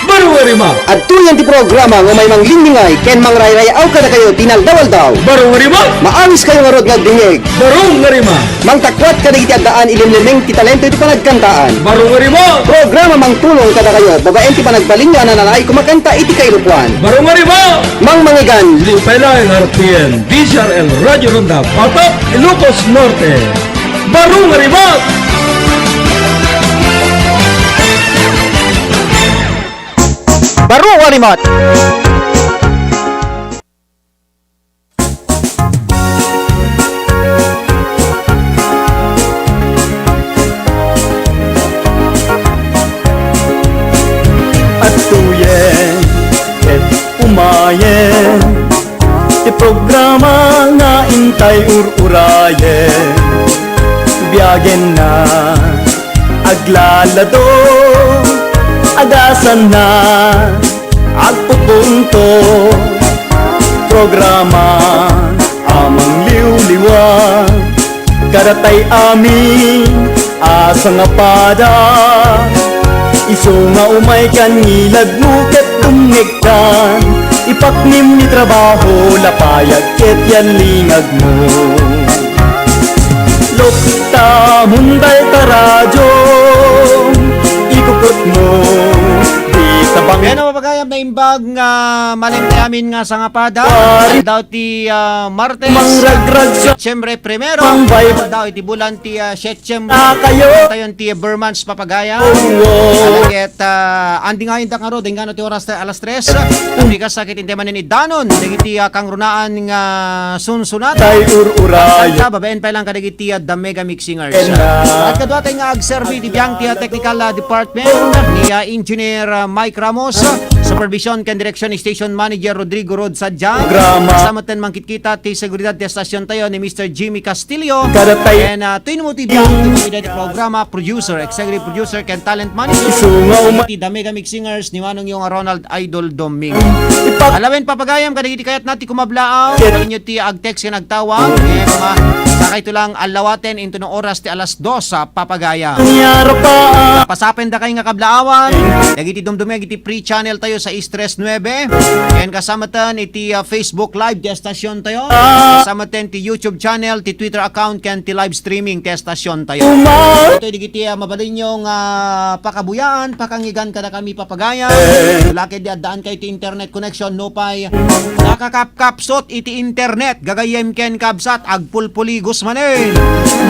Baro nga rima. Adtoyen ti programa nga umay manglinglingay ken mangrayray-aw kadakayo ti naldaw-aldaw. Baro nga rima. Maawis kayo ngarud nga agdingig. Baro nga rima. Mangtakwat kadagiti addaan ilimlimeng ti talento iti panagkantaan. Baro nga rima. Programa mangtulong kadakayo babaen ti panagbalinyo a nananay kumakanta iti kairupuan. Baro nga rima. Mangmangigan. Lipay laeng R P N, D C R L Radio Ronda, Batak, Ilocos Norte. Baro nga rima. Baro nga rima. Adtoyen ket umayen ti programa nga intay ur-urayen. Biagenna, aglalado, agasanna, agpupunto, programa a mangliwliwa, kadatay amin a sangapada. Isu nga umay kan ngilad mo ket dumngegkan, ipaknim ni trabaho, lapayag ket yan lingag mo. Lukta, munday ta radyo, ikukot mo, di tabang. Kaya na mapagayam na imbag nga malem ti amin nga sangapada. Aldaw ti, ah, Martes. Mangragrag sa Siyempre, primero. Mangbay. Aldaw iti bulan ti, ah, September. Ah, kayo. Tayon ti Burmans Papagaya. Oh, oh. Ket, ah, andi nga indak nga ro, dengano ti oras ta alas tres. Andi ka sakit inte manen idanon. Dagiti, ah, kangrunaan nga sunsunat. Tay ur-uray. Kanta, babaen pa lang kadagiti, ah, The Mega Mix Singers. Ken, ah, at kadua tay nga agserbi ti biang ti, ah, technical, ah, department ni, ah, Engineer, ah, Mike Ramos, ah, supervision ken direksyon ni Station Manager Rodrigo Rod Sadjan. Programa. Sa maten mangkitkita ti seguridad ti estasyon tayo ni Mister Jimmy Castillo. Kadatay. Ken, ah, tuy mo ti biang ti programa, producer, executive producer, ken talent manager. Isu nga uma- Ti The Mega Mix Singers ni Manong Yong Ronald Idol Domingo. Ipak- Alawen papagayam kadagiti kayat na ti kumablaaw. Ket- Inyo ti ag-text ken agtawag. Ket ma-, sakayto lang allawaten into no oras ti alas dos a papagayam. Pasapen dakay nga kablaawan. Dagiti dumdumeg iti free channel tayo sa Istres nuebe. Ken kasamatan iti, ah, Facebook Live ti estasyon tayo. Kasamatan ti YouTube channel, ti Twitter account, ken ti live streaming ti estasyon tayo. Itoy digiti, ah, mabalinyo nga pakabuyaan, pakangigan kada kami papagayam. Wala ket di addaan kayo ti internet connection, no pay nakakapkapsot iti internet, gagayyem ken kabsat, agpulpuligos manen.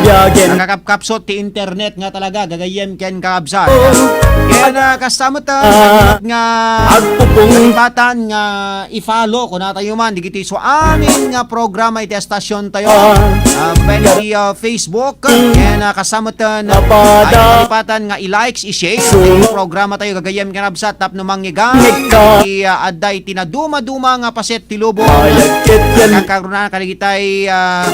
Biagen. Nakakapkapsot ti internet nga talaga, gagayyem ken kabsat. Ken, ah, kasta met, ah, nga agpupung- kalipatan nga i-follow, kunatayo man, digiti so amin nga programa iti estasyon tayo. Ah, babaen iti, ah, Facebook, ken, ah, kasta met, ah, ay kalipatan nga i-likes, i-share. Iti programa tayo, gagayyem ken kabsat, tapno mangngegan. Iti, ah, adda iti naduma-duma nga paset ti lubong. Ket yan. Kakarunaan kadagitay, ah,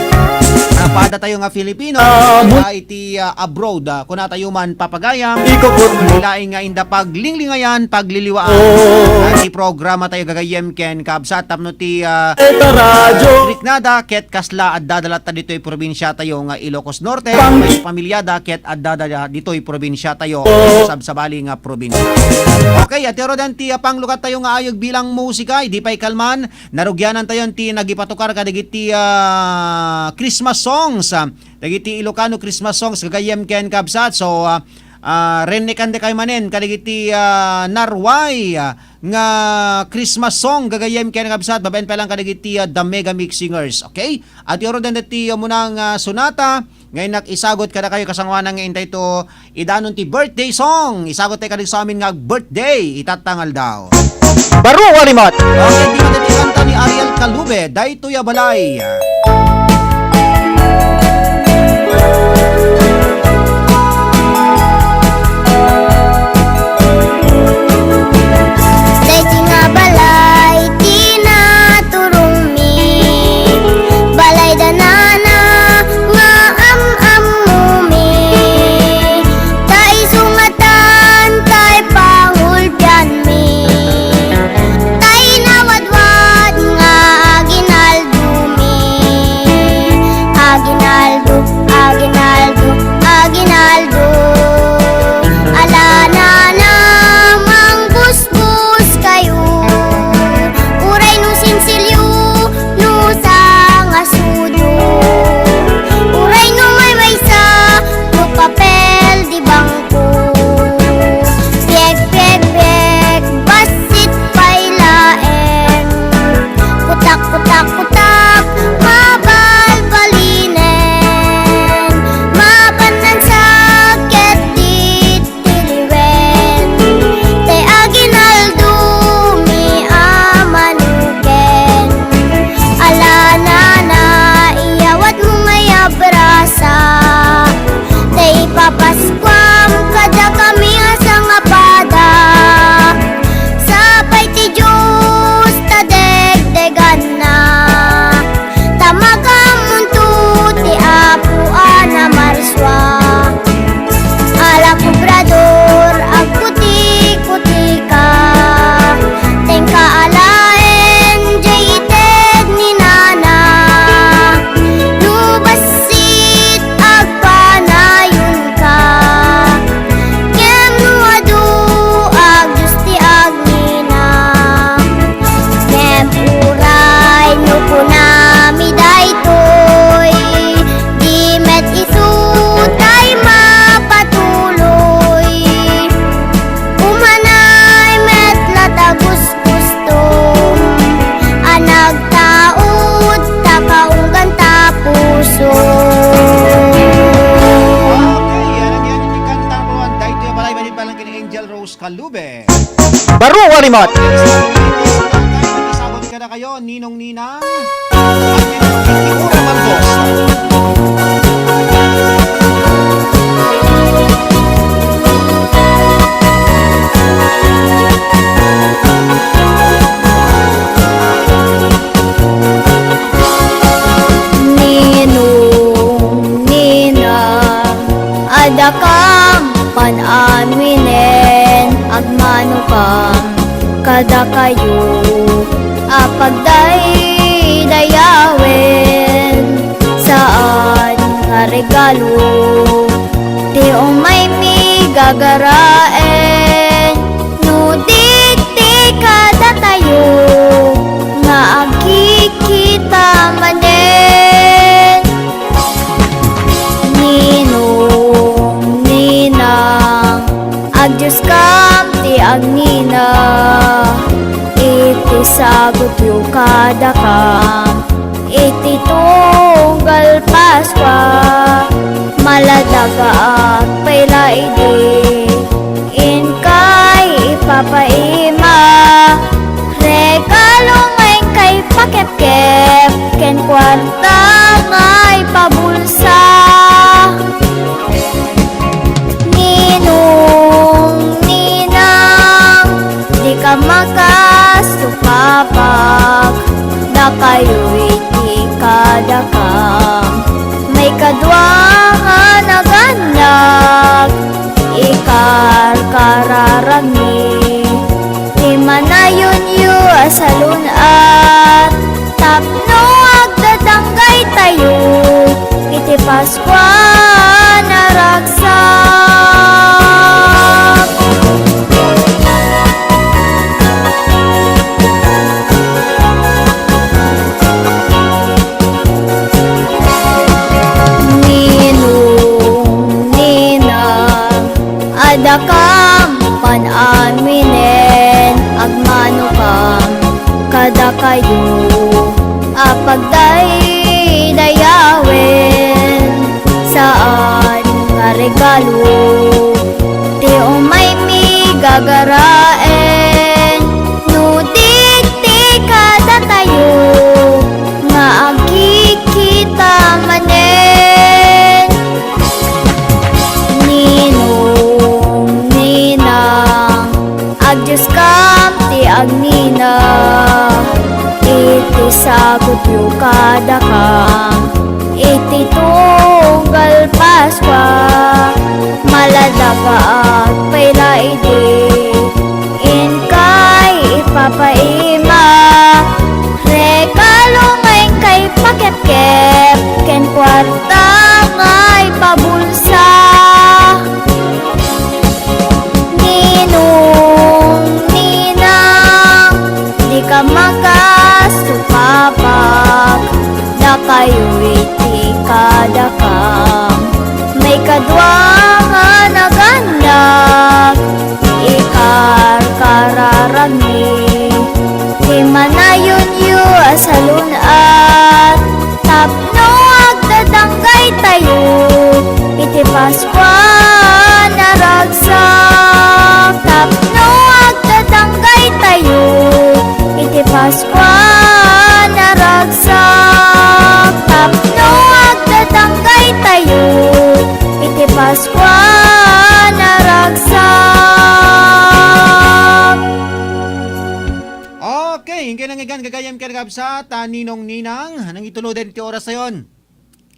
ah, pada tayo nga Filipino. Ah, iti, ah, abroad, ah, kunatayo man papagayam. Ikukot mo. Laing nga inda paglinglingayaan, pagliliwaan. Oh. Iti programa tayo gagayyem ken kabsat tapno ti, ah, Eta radyo. Riknada ket kasla adda dalatta ditoy probinsya tayo nga Ilocos Norte. Pang- pamilyada ket adda da-, ditoy probinsya tayo. Oh. Sabsabali nga probinsya. Okay, ati oro dan ti, ah, panglukat tayo nga ayog bilang musika, idi pay kalman, narugianan tayo ti nagipatukar kadagiti, ah, Christmas songs, ah, dagiti Ilocano Christmas songs, gagayyem ken kabsat. So, ah, Ah, rennekan dakayo manen kadagiti, ah, narway, ah, nga Christmas song gagayyem ken nga kabsat, babaen pay lang kadagiti, ah, The Mega Mix Singers, okay? At yaro den dati, ah, muna nga sonata, nga innak isagot kadakayo kasangoanan nga intay to idanon ti birthday song. Isagot tayo kadagsa amin nga ag-birthday itatta nga aldaw. Baro a rimat! Okay, di madati kanta ni Ariel Calube, Daytoy a Balay. Daytoy nga balay ti naturongmi, balay da nana nga am-ammomi, ta isu nga tan tay pangulpianmi, ta inawadwad nga aginaldomi, aginaldo, aginaldo, aginaldo. Ala nana, mangbusbos kayo. Uray no sinsilyo, no sangasudo. Uray no maymaysa, no papel di bangko. Piek, piek, piek, bassit pay laeng. Kutak, kutak, kutak, mabalbalinen. Mapan nansag ket di tiliwen. Tay aginaldomi a manuken. Ala nana, iyawatmo nga abrasa. Tay ipapaskuam kadakami a sangapada. Sapay ti Dios ta degdeganna. Ta magammonto ti Apo a namarsua. Ala kobrador, agkuti-kutika. Tenka alaen, jay ited ni nana. No bassit, agpanayonka. Ngem no adu, agdios ti agnina. Ngem uray no kunami daytoy, di met isu tay mapatuloy. Umanay met la ta gusgustom a nagtaud ta kaunggan ta puso. Okay, yan ang yan, iti kanta mo, ang daytoy a balay, malipalan ken Angel Rose Calube. Baro a rimat! Isabot kadakayo, Ninong Nina. Ninong Nina, adda kam pan-anuinen, agmanokam kadakayo a pagdaydayawen. Saan nga regalo ti umaymi gagaraen no di ti kadatayo nga agkikita manen. Ninong Ninang, agdioskam ti agnina, iti sabutyo kadakam iti tunggal Paskua. Maladagaak pay la idi inkay ipapaima, regalo nga inkay pakepkep ken kuarta nga ipabulsa. Ninong, ninang, dika makasupapag, dakayo iti kadakam. Maikadua nga nagannak, ikarkararagmi ti manayonyo a salun-at tapno agdadanggaytayo iti Paskua a naragsak. Ninong, ninang, Dakam pan aminen, agmanokam kadakayo a pagdaydayawen. Saan nga regalo ti umaymi gagaraen, no di ti kadatayo nga agkikita manen. Ninong, ninang, agdioskam ti agnina iti sagutyo kadakam iti tunggal Paskua. Maladaga agpayra idi inkay ipapaima, regalo nga inkay pakepkep ken kuarta nga ipabulsa. Ninong, ninang, dika magasto, papak, dakayo iti kadakam. Maikadua nga nagannak, ikarkararagmi ti manayonyo a salun-at tapno agdadanggaytayo iti Paskua a naragsak. Tapno agdadanggaytayo iti Paskua a naragsak. Tapno agdadanggaytayo iti Paskua a naragsak. Okay, inkay nangigan gagayam ken kabsat, a ninong ninang, nangituluden ti oras tayon.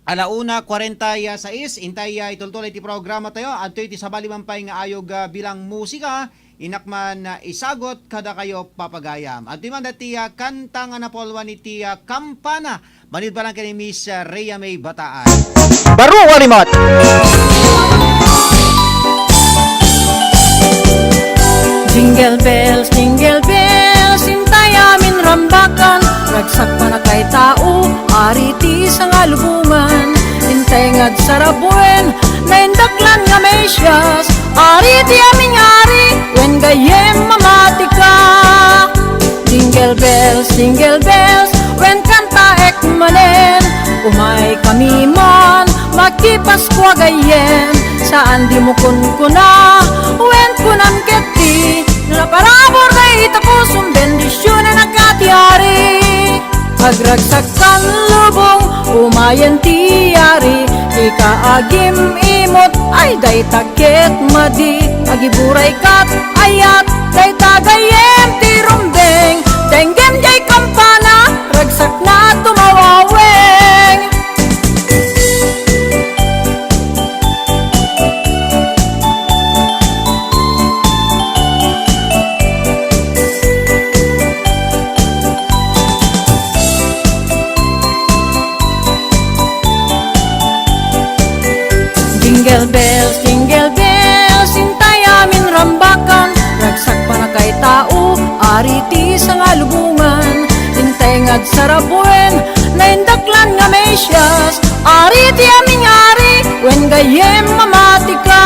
Ala una, kuarenta y seis, intay, ah, itultuloy ti programa tayo. Adtoy ti sabali man pay nga ayog, ah, bilang musika, inak man, ah, isagut kadakayo, papagayam. Adtoy man dati, ah, kanta nga napulwan iti, ah, kampana. Manid balang ken ni Miss, ah, Rhea May Bataan. Baro a rimot! Jingle bells, jingle bells, intay amin rambakan, ragsak panakay tao, ari ti sangalubongan. Intay nga agsarabuen, naindaklan nga Mesias, ari ti amin nga ari, wen gayyem mamatika. Jingle bells, jingle bells, wen kantaek manen, umaykami man, makipaskua gayyem, saan dimo kunkuna, wen kunam ketdi, no naparabur dayta pusom, bendisionan a katiari. Agragsak kan lubong, umayen ti ari, ti kaagim-imot, ay dayta ket madi, agiburay kat ayat, dayta gayyem ti rumbeng, denggem jay kampana, ragsakna tumawaweng. Jingle bells, jingle bells, intay amin rambakan, ragsak panakay tao, ari ti sangalubongan, intay nga agsarabuen, naindaklan nga Mesias, ari ti amin nga ari, wen gayyem mamatika.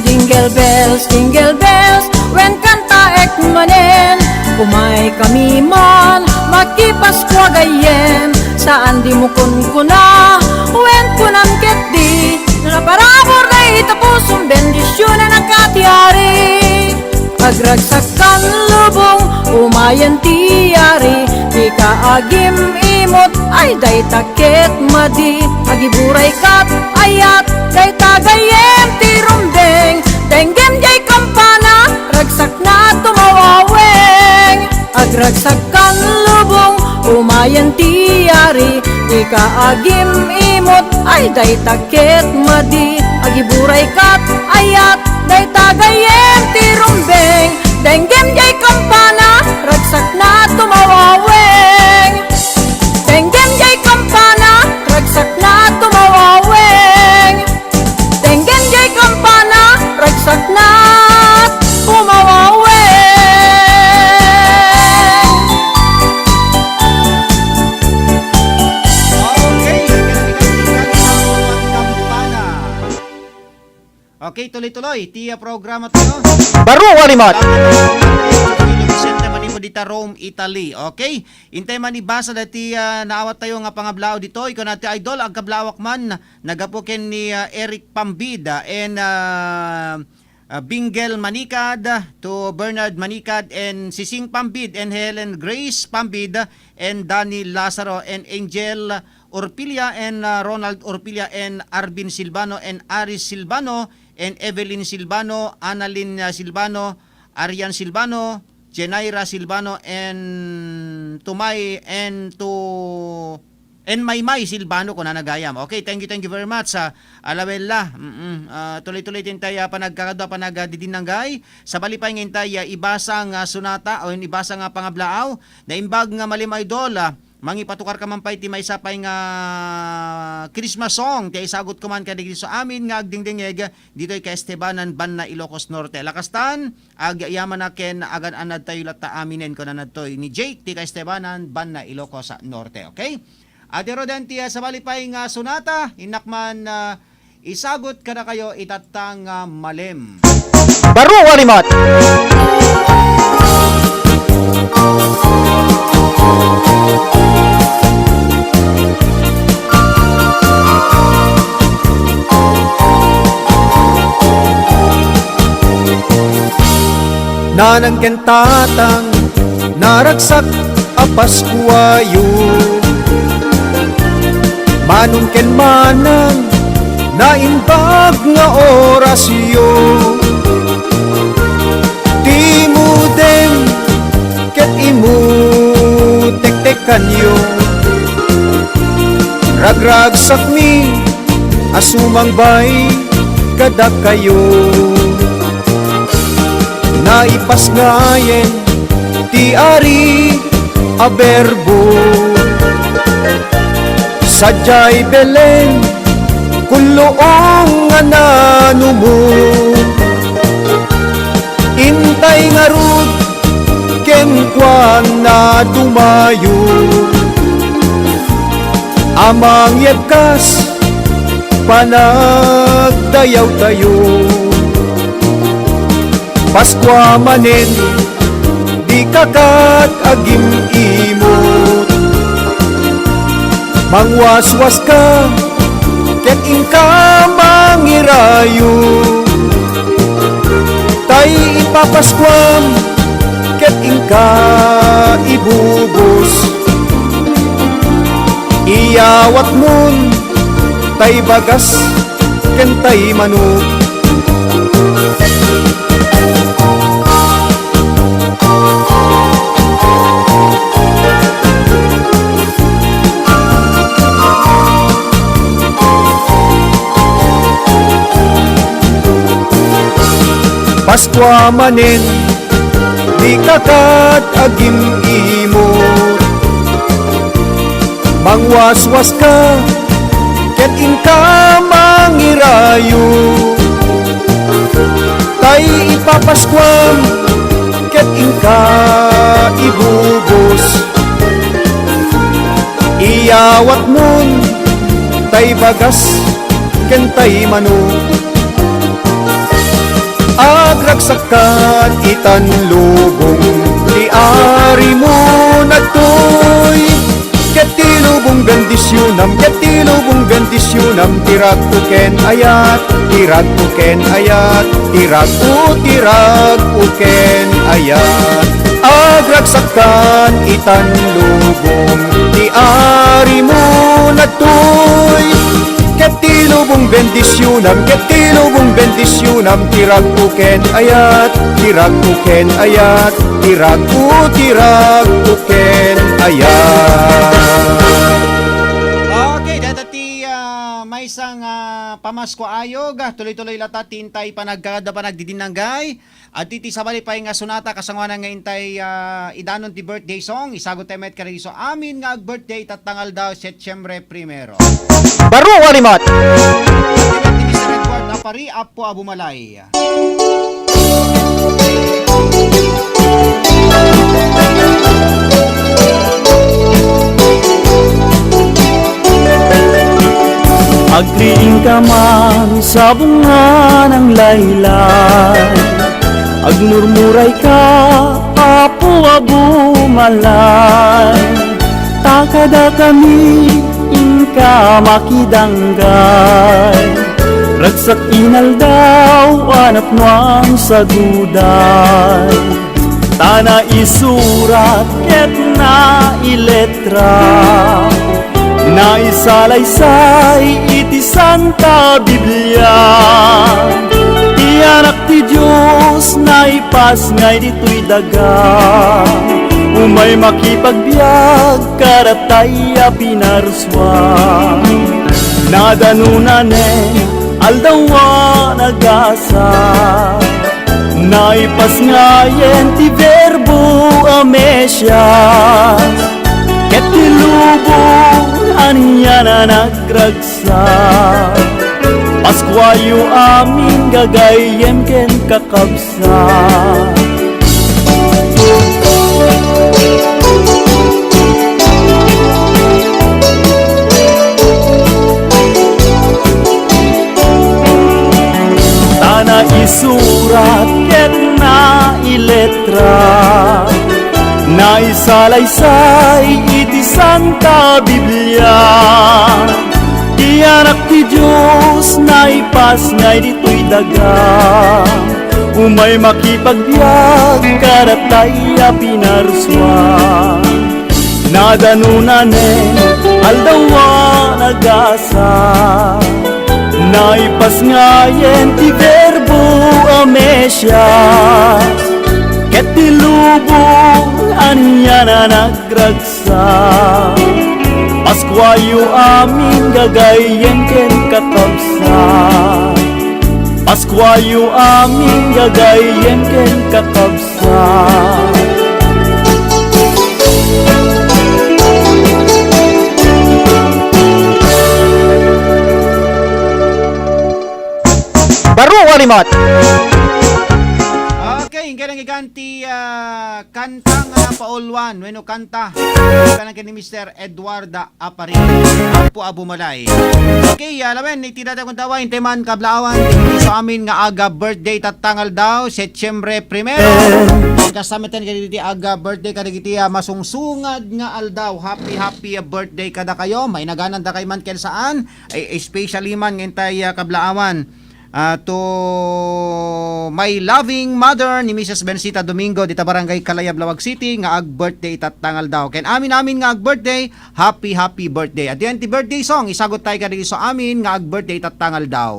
Jingle bells, jingle bells, wen kantaek manen, umaykami man, makipaskua gayyem, saan dimo kunkuna, wen kunam ketdi, no naparabur dayta pusom, bendisionan a katiari. Agragsak kan lubong, umayen ti ari, ti kaagim-imot, ay dayta ket madi, agiburay kat ayat, dayta gayyem ti rumbeng, denggem jay kampana, ragsakna tumawaweng. Agragsak kan lubong, umayen ti ari, ti kaagim-imot, ay dayta ket madi, agiburay kat ayat, dayta gayyem ti rumbeng, denggem jay kampana, ragsakna tumawaweng. Denggem jay kampana, ragsakna tumawaweng. Denggem jay kampana, ragsakna tumawaweng. Okay, kampana. Okay, tuloy-tuloy ti, ah, programa tayo. Baro a limat. Vicente Manibo dita Rome, Italy. Okay? Intay man ibasa dati, ah, naawat tayo nga pangablaaw ditoy. Ikaw na ti idol, agkablaawak man, nagapu ken ni, ah, Eric Pambid, ah, and, ah, ah, Bingel Manikad, to Bernard Manikad, and Sising Pambid, and Helen Grace Pambid, and Danny Lazaro, and Angel Orpilla, and, ah, Ronald Orpilla, and Arvin Silvano, and Aris Silvano, and Evelyn Silvano, Annalyn, ah, Silvano, Arian Silvano, Jenaira Silvano, and to my, and to, and Maymay Silvano, kunana gayam. Okay, thank you, thank you very much, ah, Alawella. Mm-mm. Ah, tuloy-tuloy ti intay, ah, panagkakadua, panagdidinanggay. Sabali pay nga intay, ah, ibasa nga sonata, o ibasa nga pangablaaw. Naimbag nga malim, idol, ah, mangipatukar ka man pay ti maysa pay nga Christmas song ti isagut ko man kadagiti amin nga agdingdingeg ditoy Kaestebanan, Banna, Ilocos Norte. Lakastan, agyamanak ken agan-anad tayo latta aminen, kunana ditoy ni Jake ti Kaestebanan, Banna, Ilocos Norte. Okay? Adi Roden ti, ah, sabali pay nga sonata, innak man, ah, isagut kadakayo itatta nga malim. Baro a limat. Nanang ken tatang, naragsak a Paskuayo. Manong ken manang, naimbag nga orasyo. Timuden ket imutektekanyo. Ragragsakmi a sumangbay kadakayo. Naipasngayen ti Ari a Berbo. Sadiay Belen, kulluong nga nanumo. Intay ngarud kenkuana dumayo. A mangyebkas panagdayawtayo. Paskua manen, dika ket agim-imot. Mangwaswaska ket inka mangirayo. Tay ipapaskuam ket inka ibubos. Iyawatmon tay bagas ken tay manok. Paskua manen, dika ket agim-imot. Mangwaswaska ket inka mangirayo. Tay ipapaskuam ket inka ibubos. Iyawatmon tay bagas ken tay manok. Agragsakkan itan lubong ti arimo nagtoy. Ket ti lubong bendisionam, ket ti lubong bendisionam, ti ragto ken ayat, ti ragto ken ayat, ti ragto, ti ragto ken ayat. Agragsakkan itan lubong ti arimo nagtoy. Ket ti lubong bendisionam, ket ti lubong bendisionam, ti ragto ken ayat, ti ragto ken ayat, ti ragto, ti ragto ken ayat. Okay, dayta ti, ah, maysa nga pamasko ayog, ah, tuloy-tuloy latta ti intay panagkakadua, panagdidinanggay. Adtoy ti sabali pay nga sonata, kasangoanan nga intay, ah, idanon ti birthday song, isagut tayo met kadagiti amin nga ag-birthday itatta nga aldaw, Setyembre primero. Baro a limat. Ti Mister Edward Apari, Apo a Bumalay. Agriingka man sa bunga ng laylay, agmurmuray ka, Apo a bumalay, ta kadakami inka makidanggay. Ragsak inaldaw a napnoan saguday, ta naisurat ket nailetra, naisalaysay iti Santa Biblia. Ti Anak ti Dios naipasngay ditoy daga, umay makipagbiag kadatay a pinarusua. Nadanona ne aldaw a nagasa, naipasngayen ti Verbo a Mesias, ket ti lubong ania a nagragsak. Paskuayo amin, gagayyem ken kakabsat. Ta naisurat ket nailetra, naisalaysay iti Santa Biblia, ti Anak ti Dios naipasngay ditoy daga, umay makipagbiag kadatay a pinarusua. Nadanona ne aldaw a nagasa, naipasngayen ti Verbo a Mesias, ket ti lubong ania a nagragsak. Paskuayo amin, gagayyem ken kakabsat. Paskuayo amin, gagayyem ken kakabsat. Baro a limat. Okay, ingkay nanggigan ti, ah, kanta nga napauluan wenno kanta. Kanta ken ni Mister Eduarda Aparin, Apo a Bumalay. Okay, ah, lawen iti dayta nga adlaw, intay man kablaawan, iti isu amin nga aga-birthday tatta nga aldaw, Setyembre primero. Kastameten kadagiti aga-birthday kadagiti, ah, masungsungad nga aldaw. Happy, happy, ah, birthday kadakayo. Mainaganandakayo man ken saan, ay, especially man nga intay, ah, kablaawan. Ah, to my loving mother ni Missus Bensita Domingo, dita Barangay Kalayab, Laoag City, nga ag-birthday itatta nga aldaw. Ken amin-amin nga ag-birthday, happy, happy birthday. At the end, ti birthday song, isagut tayo kadagiti isu amin nga ag-birthday itatta nga aldaw.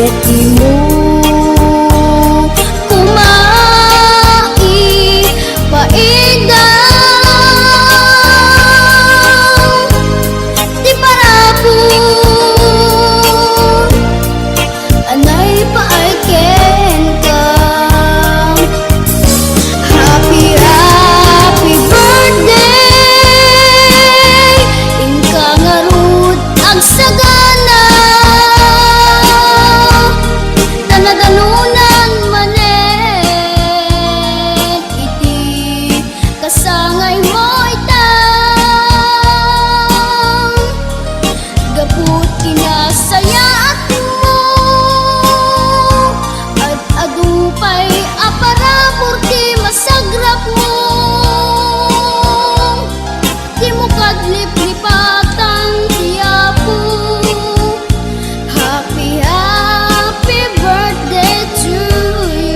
Ket dimo koma ipaidam ti parabur a naipaay kenka. Happy, happy birthday, inka ngarud agsagana. Tanadanunan manen iti kasangaymo ita. Gapu ti kinasayaatmo, ad-adu pay a parabur ti masagrapmo. Dimo kadliplipatan ti Apo. Happy, happy birthday to you.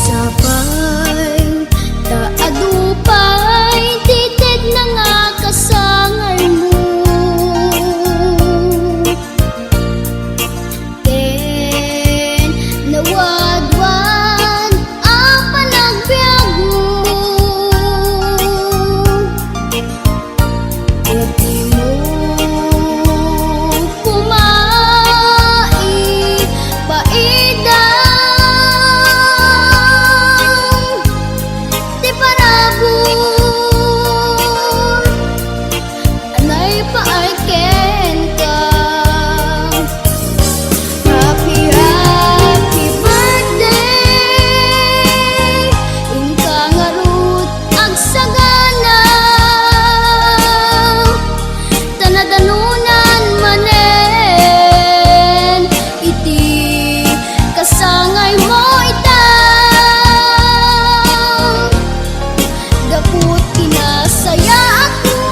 Sapay ta adu pay ti tedna nga kasangaymo. Ken nawadwad a panagbiagmo. Ket dimo koma ipaidam ti parabur a naipaay kenka. Happy, happy birthday, inka ngarud agsagana. Tanadanunan manen iti kasangaymo ita. Gapu ti kinasayaatmo,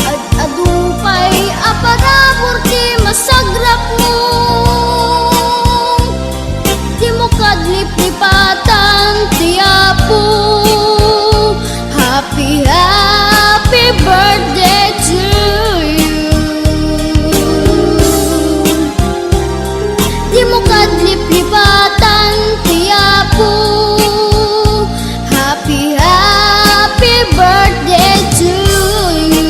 ad-adu pay a parabur ti masagrapmo. Dimo kadliplipatan ti Apo. Happy, happy birthday to you. Dimo kadliplipatan ti Apo. Happy, happy birthday to you.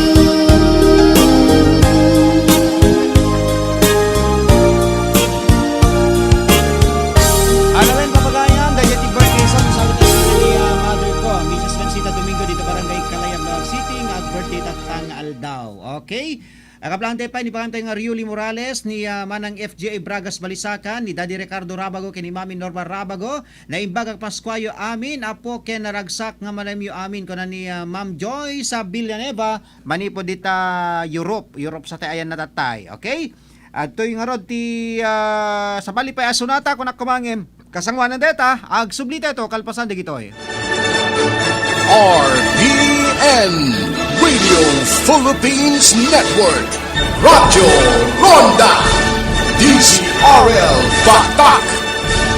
Alawen, papagayan, dayta ti birthday song, saludo ni, ah, mother ko, Missus Conchita Domingo, dito barangay Kalayab, Naga City, nga ag-birthday tatta nga aldaw. Okay? Akaplante pay ni pagantay nga Riuli Morales, ni, ah, Manang F J A Bragas Balisacan, ni Daddy Ricardo Rabago, ken ni Mami Norma Rabago, naimbag a Paskuayo amin, apo ken naragsak nga manayamyo amin, kuna ni, ah, Ma'am Joyce, ah, Villanueva, manipud dita Europe, Europe sa ti ayan natattay. Okay? Adtoy ngarud ti, ah, sabali pay a sonata, kunak koma ngem, kasangoanan dayta, agsubli tayo kalpasan dagitoy. R P N Radio Philippines Network, Radyo Ronda, D Z R L Batak,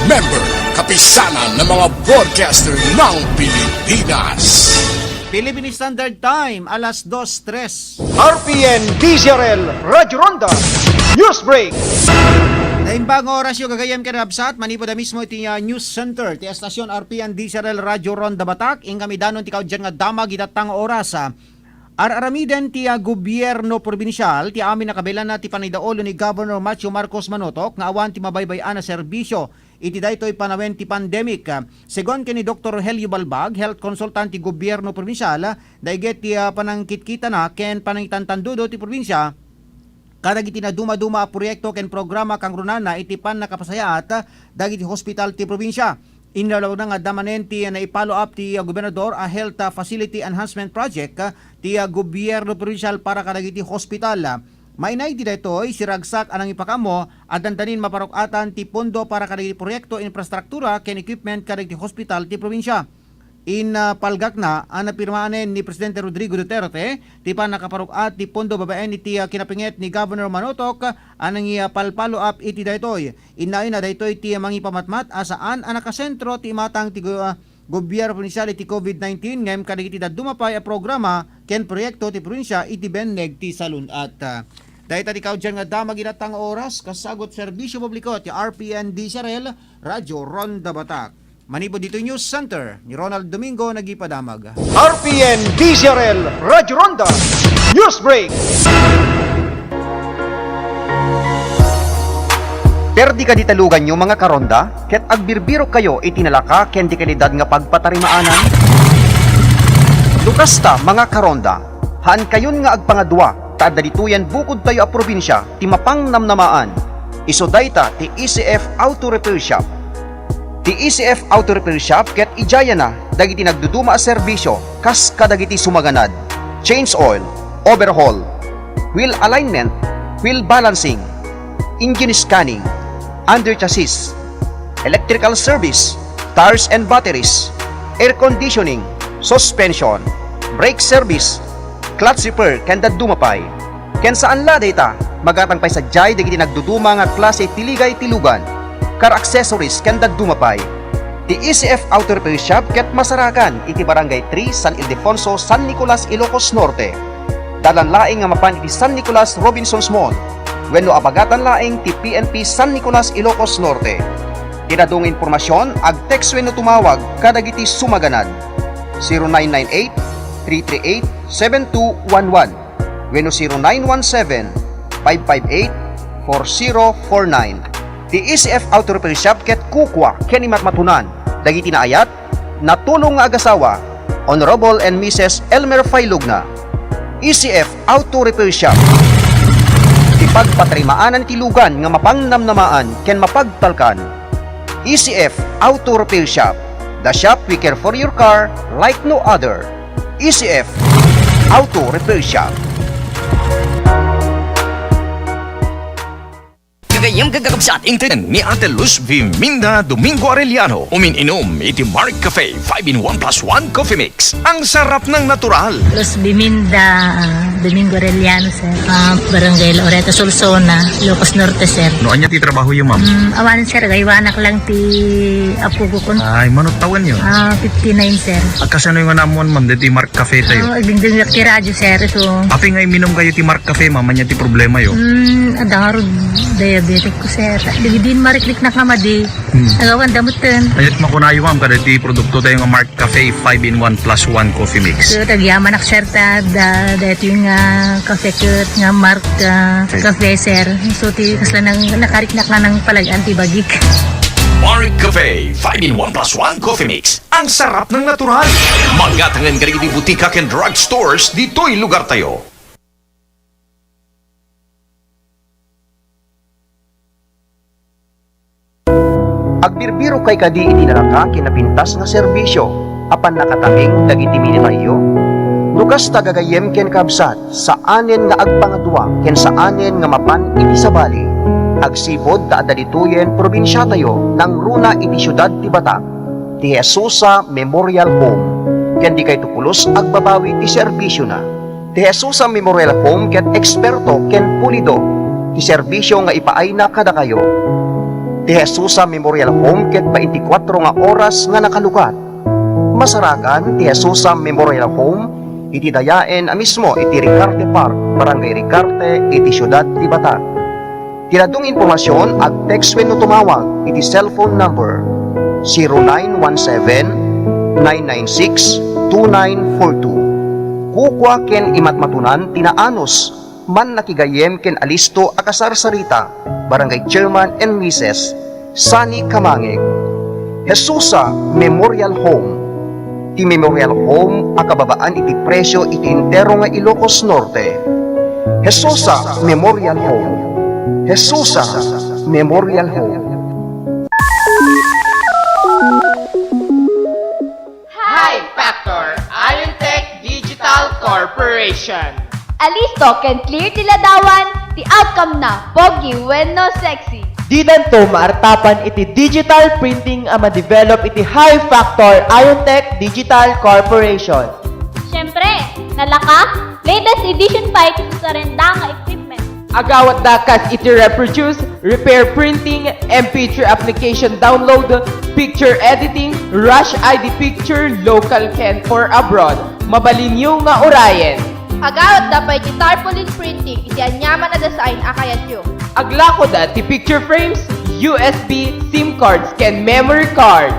member, kapisanan ng mga broadcaster ng Pilipinas. Philippine Standard Time, alas dos tres. R P N D Z R L Radyo Ronda News Break. Naimbag nga orasyo gagayyem ken kabsat, manipud a mismo iti, ah, News Center ti estasyon R P N D Z R L Radyo Ronda Batak, inkami danon ti kaudyan nga damag ita nga oras, ah. Ar-aramiden ti, ah, gobierno probinsial ti amin a kabaelanna ti panangidaulo ni Governor Macio Marcos Manotok nga awan ti mabaybay-an a serbisyo iti daytoy panawen ti pandemic. Segun ken ni Doktor Rogelio Balbag, health consultant ti gobierno probinsial, dayget ti, ah, panangkitkitana ken panangitantandudo ti probinsia kadagiti nadumaduma a proyekto ken programa kangrunana iti pannakapasayaat dagiti hospital ti probinsia. Inalawna nga adda manen ti nai-follow up ti, ah, gobernador a Health, ah, Facility Enhancement Project, ah, ti, ah, gobierno probinsial para kadagiti hospital. Mainaid ti daytoy, siragsak a nangipakaammo a dandanin maparuk-atan ti pondo para kadagiti proyekto, infrastruktura ken equipment kadagiti hospital ti probinsia. In, ah, palgakna a napirmaanen ni Presidente Rodrigo Duterte ti pannakaparuk-at ti pondo babaen iti, ah, kinapinget ni Governor Manotok a nangipalpalo-up iti daytoy. Innaena daytoy ti mangipamatmat a saan a nakasentro ti imatang ti gu-, ah, gobyerno probinsial iti covid nineteen ngem kadagiti dadduma pay a programa ken proyekto ti probinsia iti benneg ti salun-at. Dayta ti kaudian nga damag iti natang nga oras, kasagut serbisyo publiko ti R P N D C R L, Radyo Ronda Batak. Manipud ditoy News Center, ni Ronald Domingo nagipadamag. R P N D C R L Radyo Ronda News Break. Perdi kadi ti luganyo, mga karonda, ket agbirbirokkayo iti nalaka ken di kalidad nga pagpatarimaanan? No kasta, mga karonda, haankayon nga agpangadua, ta adda ditoyen bukodtayo a probinsia ti mapangnamnamaan. Isu dayta ti E C F Auto Repair Shop. Ti E C F Auto Repair Shop ket idiayna dagiti nagduduma a serbisio kas kadagiti sumaganad, change oil, overhaul, wheel alignment, wheel balancing, engine scanning, under chassis, electrical service, tires and batteries, air conditioning, suspension, brake service, clutch repair ken dadduma pay. Ken saan la dayta, magatang pay sadiay dagiti nagduduma nga klase ti ligay ti lugan, car accessories ken dadduma pay. Ti E C F Auto Repair Shop ket masarakan iti Barangay three, San Ildefonso, San Nicolas, Ilocos Norte. Dalan laeng nga mapan iti San Nicolas Robinsons Mall wenno abagatan laeng ti P N P San Nicolas, Ilocos Norte. Ti dadduma nga impormasion, ag-text wenno tumawag kadagiti sumaganad, zero nine nine eight, three three eight, seven two one one wenno zero nine one seven, five five eight, four zero four nine. Ti E C F Auto Repair Shop ket kukua ken imatmatunan dagiti naayat, natulong nga agasawa, Honorable and Missus Elmer Failugna. E C F Auto Repair Shop. Ti pagpatarimaanan ti lugan nga mapangnamnamaan ken mapagtalkan. E C F Auto Repair Shop, the shop we care for your car like no other. E C F Auto Repair Shop. Gagayyem, kakabsat, inted ni Ate Luz Biminda Domingo Arellano. Umin-inom iti Mark Cafe five in one plus one Coffee Mix. Ang sarap ng natural. Luz Biminda, ah, Domingo Arellano, sir. Ah, Barangay Loreto, Solsona, Ilocos Norte, sir. No, ania ti trabahoyo, ma'am? Mm, awan, sir. Gaywanak lang ti apuko kun. Ay, mano tawenyo? Ah, fifty-nine, sir. Agkasano nga naammoan, ma'am, ditoy Mark Cafe tayo? Ah, agdingdingak ti radyo, sir. So, apay nga iminumkayo ti Mark Cafe, ma'am, ania ti problemayo? Mm, adda ngarud diabetic ko, sir. Dagidi marikrik na kamadi. Hmm. Agawan damutten. Ania ti makunayo, ma'am, kadagiti produkto tayo nga Mark Cafe five in one plus one Coffee Mix. So, agyamanak, sir, ta da, daytoy nga cafe ket nga Mark, ah, Cafe. Cafe, sir. So, ti kasla nang nakariknak nga nang palagan ti bagik. Mark Cafe five in one plus one Coffee Mix. Ang sarap ng natural. Magatangan kadagiti butika ken drugstores ditoy lugar tayo. Agbirbirok kay kadi iti nalaka ken napintas nga serbisio a pannakatameng dagiti minitayyo? No kasta, gagayyem ken kabsat, saanen nga agpangadua ken saanen nga mapan iti sabali. Agsipud ta adda ditoyen probinsiatayo, nangruna iti siudad ti Batak, ti Jesusa Memorial Home, ken dikayto pulos agbabawi ti serbisiona. Ti Jesusa Memorial Home ket eksperto ken pulido ti serbisio nga ipaayna kadakayo. Ti Jesusa Memorial Home ket baintikwatro nga oras nga nakalukat. Masarakan ti Jesusa Memorial Home iti dayaen a mismo iti Ricarte Park, Barangay Ricarte, iti siudad ti Batak. Ti dadduma nga impormasion, ag-text wenno tumawag iti cellphone number zero nine one seven, nine nine six, two nine four two. Kukua ken imatmatunan ti naanus, mannakigayyem ken alisto a kasarsarita, Barangay Chairman and Missus Sani Kamangeg. Jesusa Memorial Home. Ti Memorial Home a kababaan iti presio iti entero nga Ilocos Norte. Jesusa Memorial Home. Jesusa Memorial Home. High Factor Ion Tech Digital Corporation. Alisto ken clear ti ladawan, Ti outcome na, pogi wenno sexy. Didanto maartapan iti digital printing a madevelop iti High Factor Iontech Digital Corporation. Siyempre, nalaka, latest edition pay ti susarenda nga equipment. Agawatda kas iti reproduce, repair printing, M P three application download, picture editing, rush I D picture, local ken for abroad. Mabalinyo nga urayen. Agawatda pay ti tarpaulin printing iti aniaman a design a kayatyo. Aglakoda ti picture frames, U S B, SIM cards, ken memory cards.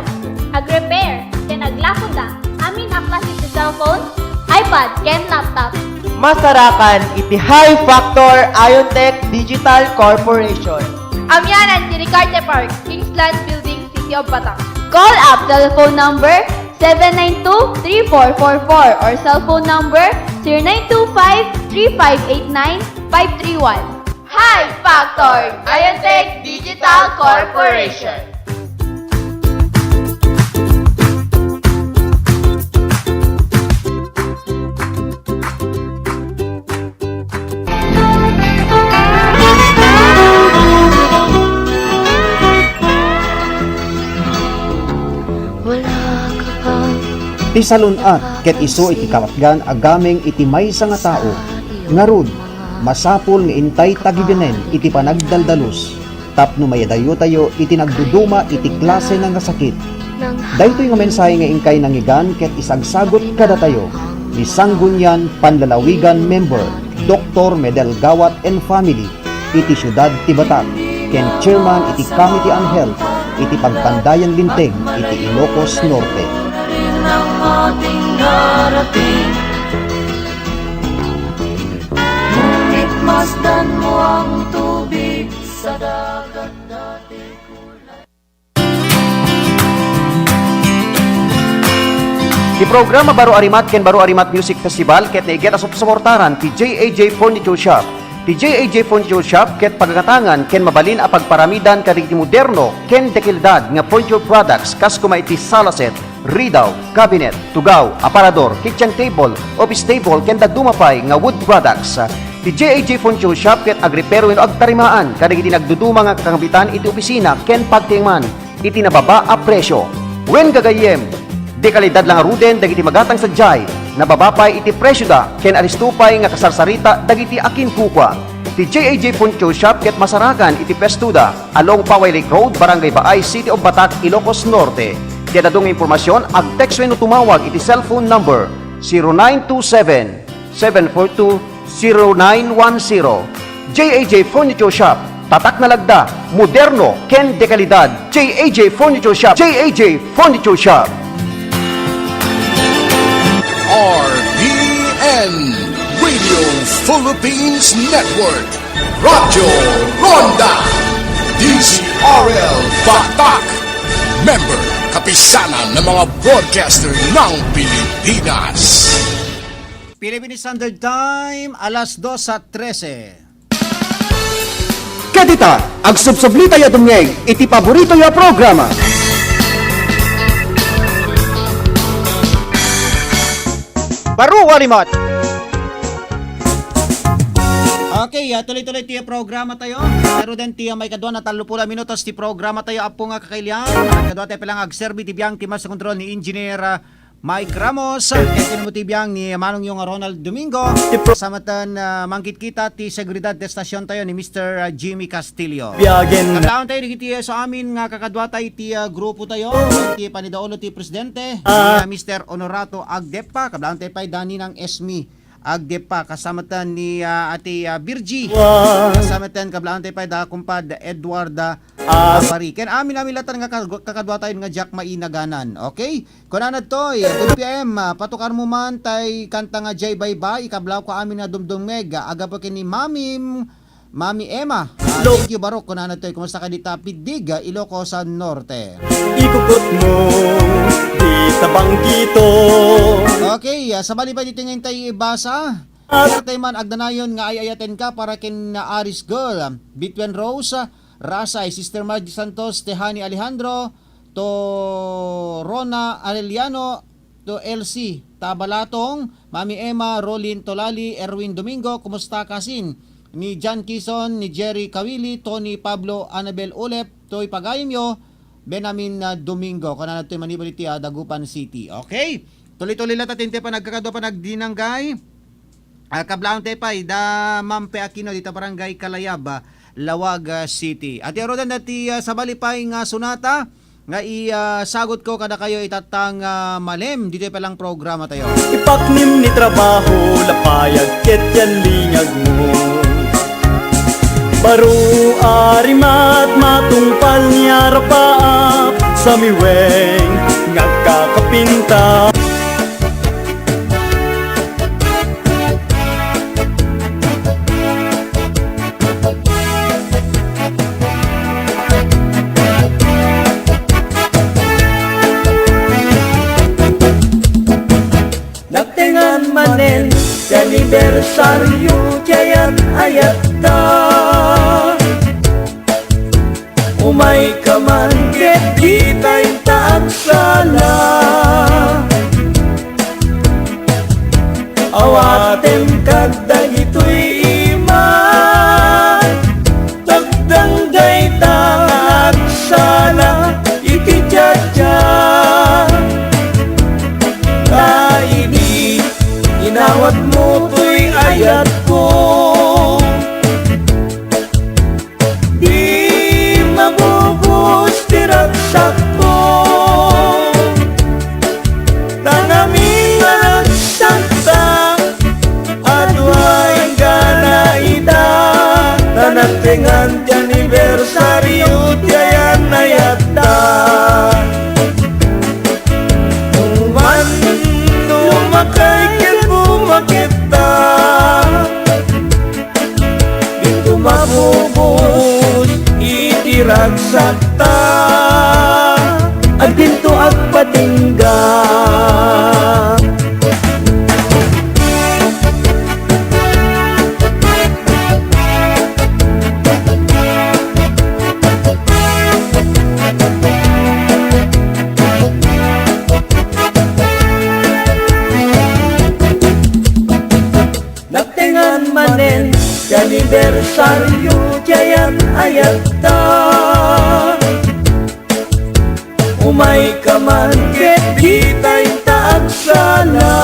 Agrepair ken aglakoda amin a klase ti cellphone, iPad, ken laptop. Masarakan iti High Factor Iontech Digital Corporation. Amianan ti Ricarte Park, Kingsland Building, City of Batak. Call up cellphone number seven nine two three four four four or cellphone number zero nine two five three five eight nine five three one. High Factor, Iontech Digital Corporation. Ti salun-at ket isu iti kapatgan a gameng iti maysa nga tao. Ngarud, masapul nga intay tagibenen iti panagdaldalus tapno maidayutayo iti nagduduma iti klase nga, nga sakit. Daytoy nga mensahe nga inkay nangigan ket isagsagut kadatayo ni Sanggunian Panlalawigan member, Doktor Medel Gawat and family, iti siudad ti Batak, ken Chairman iti Committee on Health iti Pagpandayan Linteg iti Ilocos Norte. Ngunit masdan mo ang tubig sa dagat dati. Ti programa Baro a Rimat ken Baro a Rimat Music Festival ket naiget a supsuportaran ti J A J Furniture Shop. Ti J A J Furniture Shop ket pagangatangan ken mabalin a pagparamidan kadagiti moderno ken dekalidad nga furniture products kas koma iti sala set, ridaw, cabinet, tugaw, aparador, kitchen table, office table, ken dadduma pay nga wood products. Ti J A J Furniture Shop ket agrepero wenno agtarimaan kadagiti nagduduma nga kakambitan iti opisina ken pagtiengan iti nababa a presio. Wen gagayyem, dekalidad la ngaruden dagiti magatang sadiay, nababa pay iti presioda ken alisto pay nga kasarsarita dagiti akinkukua. Ti J A J Furniture Shop ket masarakan iti pwestoda, along Paway Lake Road, Barangay Baay, City of Batak, Ilocos Norte. Ti adu nga impormasion, ag-text wenno tumawag iti cellphone number zero nine two seven, seven four two, zero nine one zero. J A J Furniture Shop, tatak nga lagda, moderno, ken dekalidad. J A J Furniture Shop, J A J Furniture Shop. R P N, Radio Philippines Network, Radyo Ronda, D Z R L Batak, member, Kapisanan ng mga Broadcaster ng Pilipinas. Philippine Standard Time, alas dos at trese. Ket ita, agsubsublitayo a dumngeg iti paboritoyo a programa. Baro a Rimat. Okay, ah, tuloy-tuloy ti programa tayo. Pero den ti, ah, maikadua na tallo puluh a minutos ti programa tayo, apo nga kakailian. Kadua tayo pay lang agserbi ti biang ti master control ni Engineer, ah, Mike Ramos, ket ken mo ti biang ni Manongyo nga Ronald Domingo. Sa matan, ah, mangkitkita ti seguridad ti estasion tayo ni Mister, ah, Jimmy Castillo. Biagen. Kablaon tayo digiti, ah, sa amin nga kakadua tayo ti, ah, grupo tayo, ti panidaulo ti presidente, ni, ah, Mister Honorato Agdepa. Kablaon tayo pay da Ninang Esme Agdepa, kasamatan ni, ah, Ate, ah, Virgie. Kasamatan, kablaon tayo pay da kumpad Edward, ah, Apari. Ken amin, amin latan nga kag-, kakadua tayo nga Jack Mainaganan. Okay? Kunana ditoy, good P M, ah, patukar mo man tay kanta nga Jay Baybay, ikablawko amin nga dumdumngeg, ah, agapo ken ni Mamim, Mami Emma. Ah, thank you, Barok. Kunana ditoy, kumusta ka dita Piddig, ah, Ilocos, ah, Norte? Ikukot mo, di tabangkito. Okay, ah, sabali pay ditoy nga intay ibasa. At tay man agdanayon nga ay-ayaten ka para ken Aris Girl, Bitwen Rose, Rasay, Sister Margie Santos, Tehani Alejandro, to Rona Arellano, to L C Tabalatong, Mami Emma, Rolin Tolali, Erwin Domingo, kumusta kasin? ni John Kison, ni Jerry Kawili, Tony Pablo, Annabel Ulep, toy pagayamyo, Benamin, ah, Domingo, kunana toy manipud iti, ah, Dagupan City. Okay? Tuloy-tuloy latta ti panagkakadua, panagdinanggay. Ah, kablaang tayo pay, da Mampe Aquino, dita Barangay Kalayab, ah, Laoag, ah, City. Iti arudan dati, ah, sabali pay nga sonata, nga i, ah, sagot ko kadakayo itatta nga malem, ditoy pay lang programa tayo. Ipaknim ni trabaho, lapayag ket yan lingag mo. Baro a rimat, matungpal nga rapaap, sa miweng nga kakapinta. Naptengan manen ti anibersaryo ti ayan a yatta. Umayka man ket dita inta agsala. Awatem kad dagitoy iman, tagdanggayta nga agsala iti diadia. Ta idi inawatmo toy ayatko, di mabubos ti ragsakko. Ta nami nga ragsakta, adu a inggana ita, ta naptengan ti anibersaryo ti ayan a yatta. Numan, lumakay ket bumaketta. Dito mabubos iti ragsakta, agdinto agpatingga. Naptengan manen ti anibersaryo ti ayan a yatta. Umayka man ket dita inta agsala.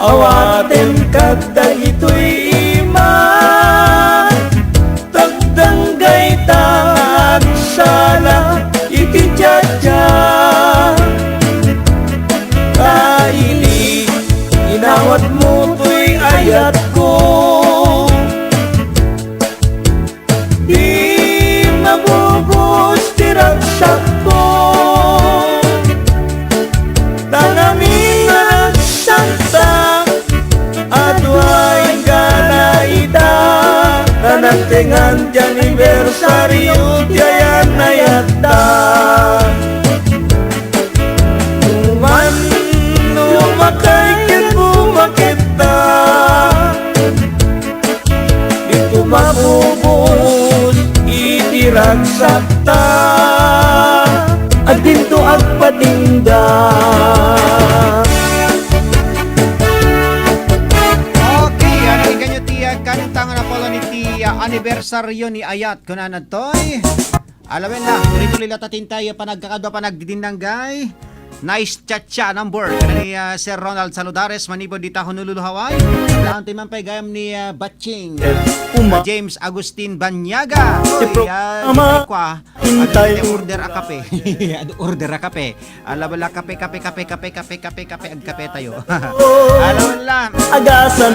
Awatem kad dagitoy iman, tagdanggayta nga agsala iti diadia. Ta idi inawatmo toy ayatko, di mabubos ti ragsakko. Ta nami nga ragsakta, adu a inggana ita, ta naptengan ti anibersaryo ti ayan a yatta. Numan, lumakay ket bumaketta. Dito mabubos iti ragsakta, agdinto agpatingga. Okay, ano, iganyo ti, ah, kanta nga napalan iti, ah, anibersaryo ni Ayat, kunana toy. Alawen na, tuloy-tuloy latta ti panagkakadua, panagdidinanggay. Nice cha-cha number. Kani, ah, Sir Ronald Saludares, manipud dita Honolulu, Hawaii. Laanti man pay gayam ni, ah, Batching. Uma. James Agustin Banyaga. Oy, ah, programa. Ay, kwa. Intay. Adu order a kape. Adu order a kape. Ala, wala, kape, kape, agkape tayo. Ala, wala. Agasan.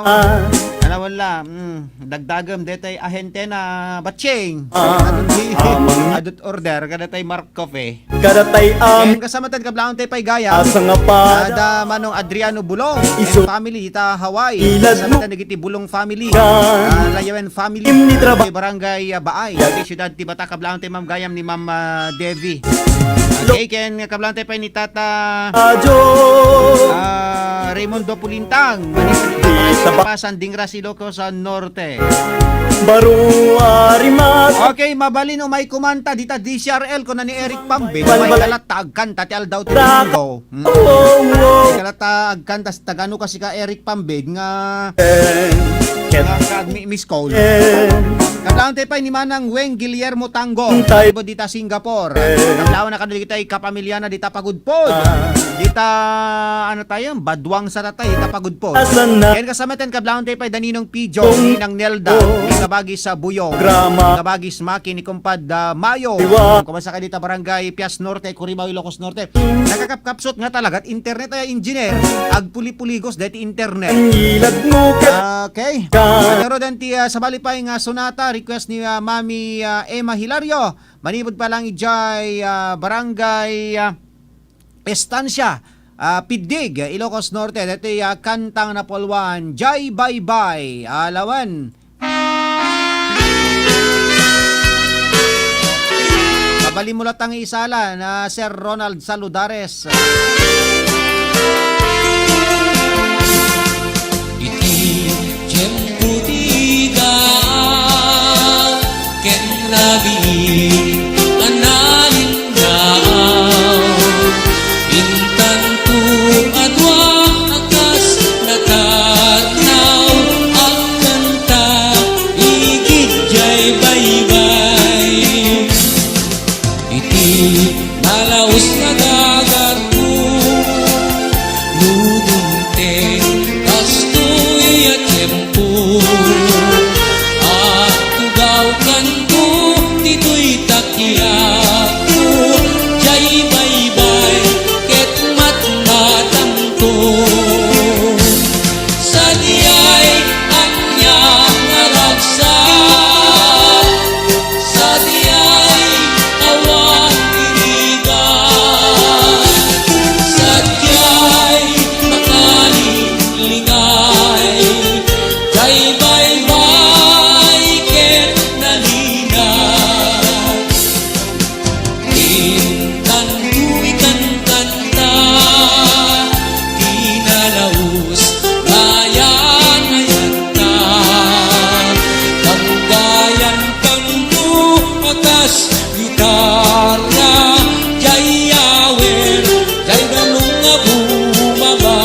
Ah, ala, wala. Mm. Dagdagem detay ahente na Batching. Ah, adut, ah, mang- adut order kada tay Mark Coffee. Kada tay am- Ken kasama tan kablaang tay pay gayam. Asa nga pa? Ada Manong Adriano Bulong and family ita Hawaii. Ilad kasama mo. Tan dagiti Bulong family. Kan. Ah, Layawen family. Imni trabaho. Barangay, ah, Baay. Yag. Iti siudad ti Bata, kablaang tay Ma'am gayam ni Ma'am, ah, Devi. Okay, ken kablaang tay pay ni Tata. Ajo. Ah, Raymundo Pulintang, Manila, Pasan, Dingras, Ilocos Norte. Baro a rimas. Okay, mabalin umay kumanta dita D C R L, kuna ni Eric Pambid, Bal-, may bal- kalat ta agkanta ti aldaw ti Domingo. Hmm. Oh, oh. May kalat ta agkanta, tagano kasi ka Eric Pambid nga, eh, nga, nga mi-, miss call. Eh. Kablawan tayo pay ni Manang Weng Guillermo Tango. Tay- Ibo dita Singapore. Eh. Kablawan na kadagiti kapamilya na dita Pagudpod. Ah. Dita, ano tayo, Baduang sa tatay, dita Pagudpod. Asan na? Yan kasama ten kablawan tayo pay Daninong Pijo, Ninang Nelda, Oh. ni kabagis sa Buyong, Grama. Ni kabagis Maki, ni Kumpad, ah, Mayo. Iwa. Kung kumasa ka dita Barangay Pias Norte, Curimayo, Ilocos Norte. Nakakapkapsot nga talaga, internet ay engineer, agpuli-puligos dahil internet. Ang ilad mo ka. Okay. Ka. Pero dan ti, ah, sabali pay nga sonata, request ni, ah, Mami, ah, Emma Hilario. Manipud pa lang ijay, ah, Barangay, ah, Estancia, ah, Piddig, Ilocos Norte. Dati, ah, kantang napolwan, Jay Baybay. Alawan. Mabalin mo latang isala na Sir Ronald Saludares. Iti tiempo ti gaaw ken rabii a nalin- Daaw, intanto a dua a kas natarnaw, agkanta igid jay baybay. Iti nalaus nga gagarko, no dumteng kastoy a tiempo, agtugawkanto ditoy takiakko, jay baybay ket matmatamko. Sadiay ania nga ragsak, sadiay awan ti rigat, sadiay makalingay, jay baybay ket nalina. Intanto ikankanta ti nalaus nga ayan-ayatta. Gaggayan kanto a kas gitarra, jay yawer, jay danum nga bumaba.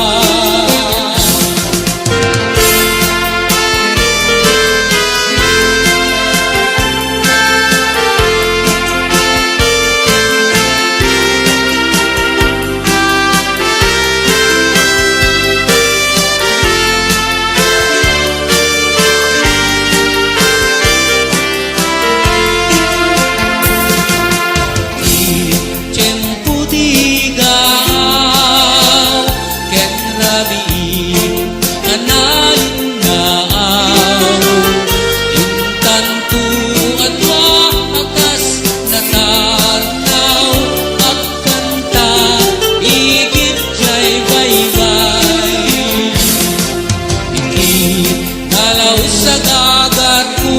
Tiempo ti gaaw ken rabii a nalinnaaw. Intanto a dua a kas natarnaw, agkanta igid jay baybay. Iti nalaus a gagarko,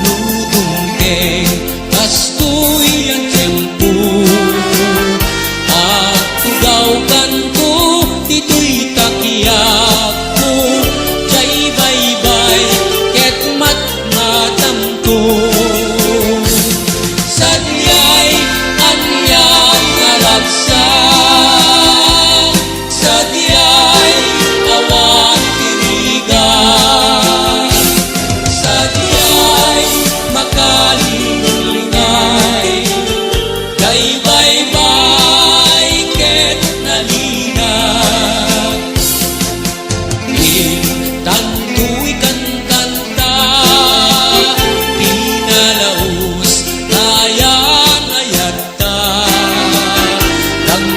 no dumteng kastoy a tiempo, agtugawkanto ditoy takiakko, jay baybay ket matmatamko. Sadiay ania nga ragsak, sadiay awan ti rigat, sadiay makalingay, jay baybay ket nalina. Intanto ikankanta ti nalaus nga ayan-ayatta. Nang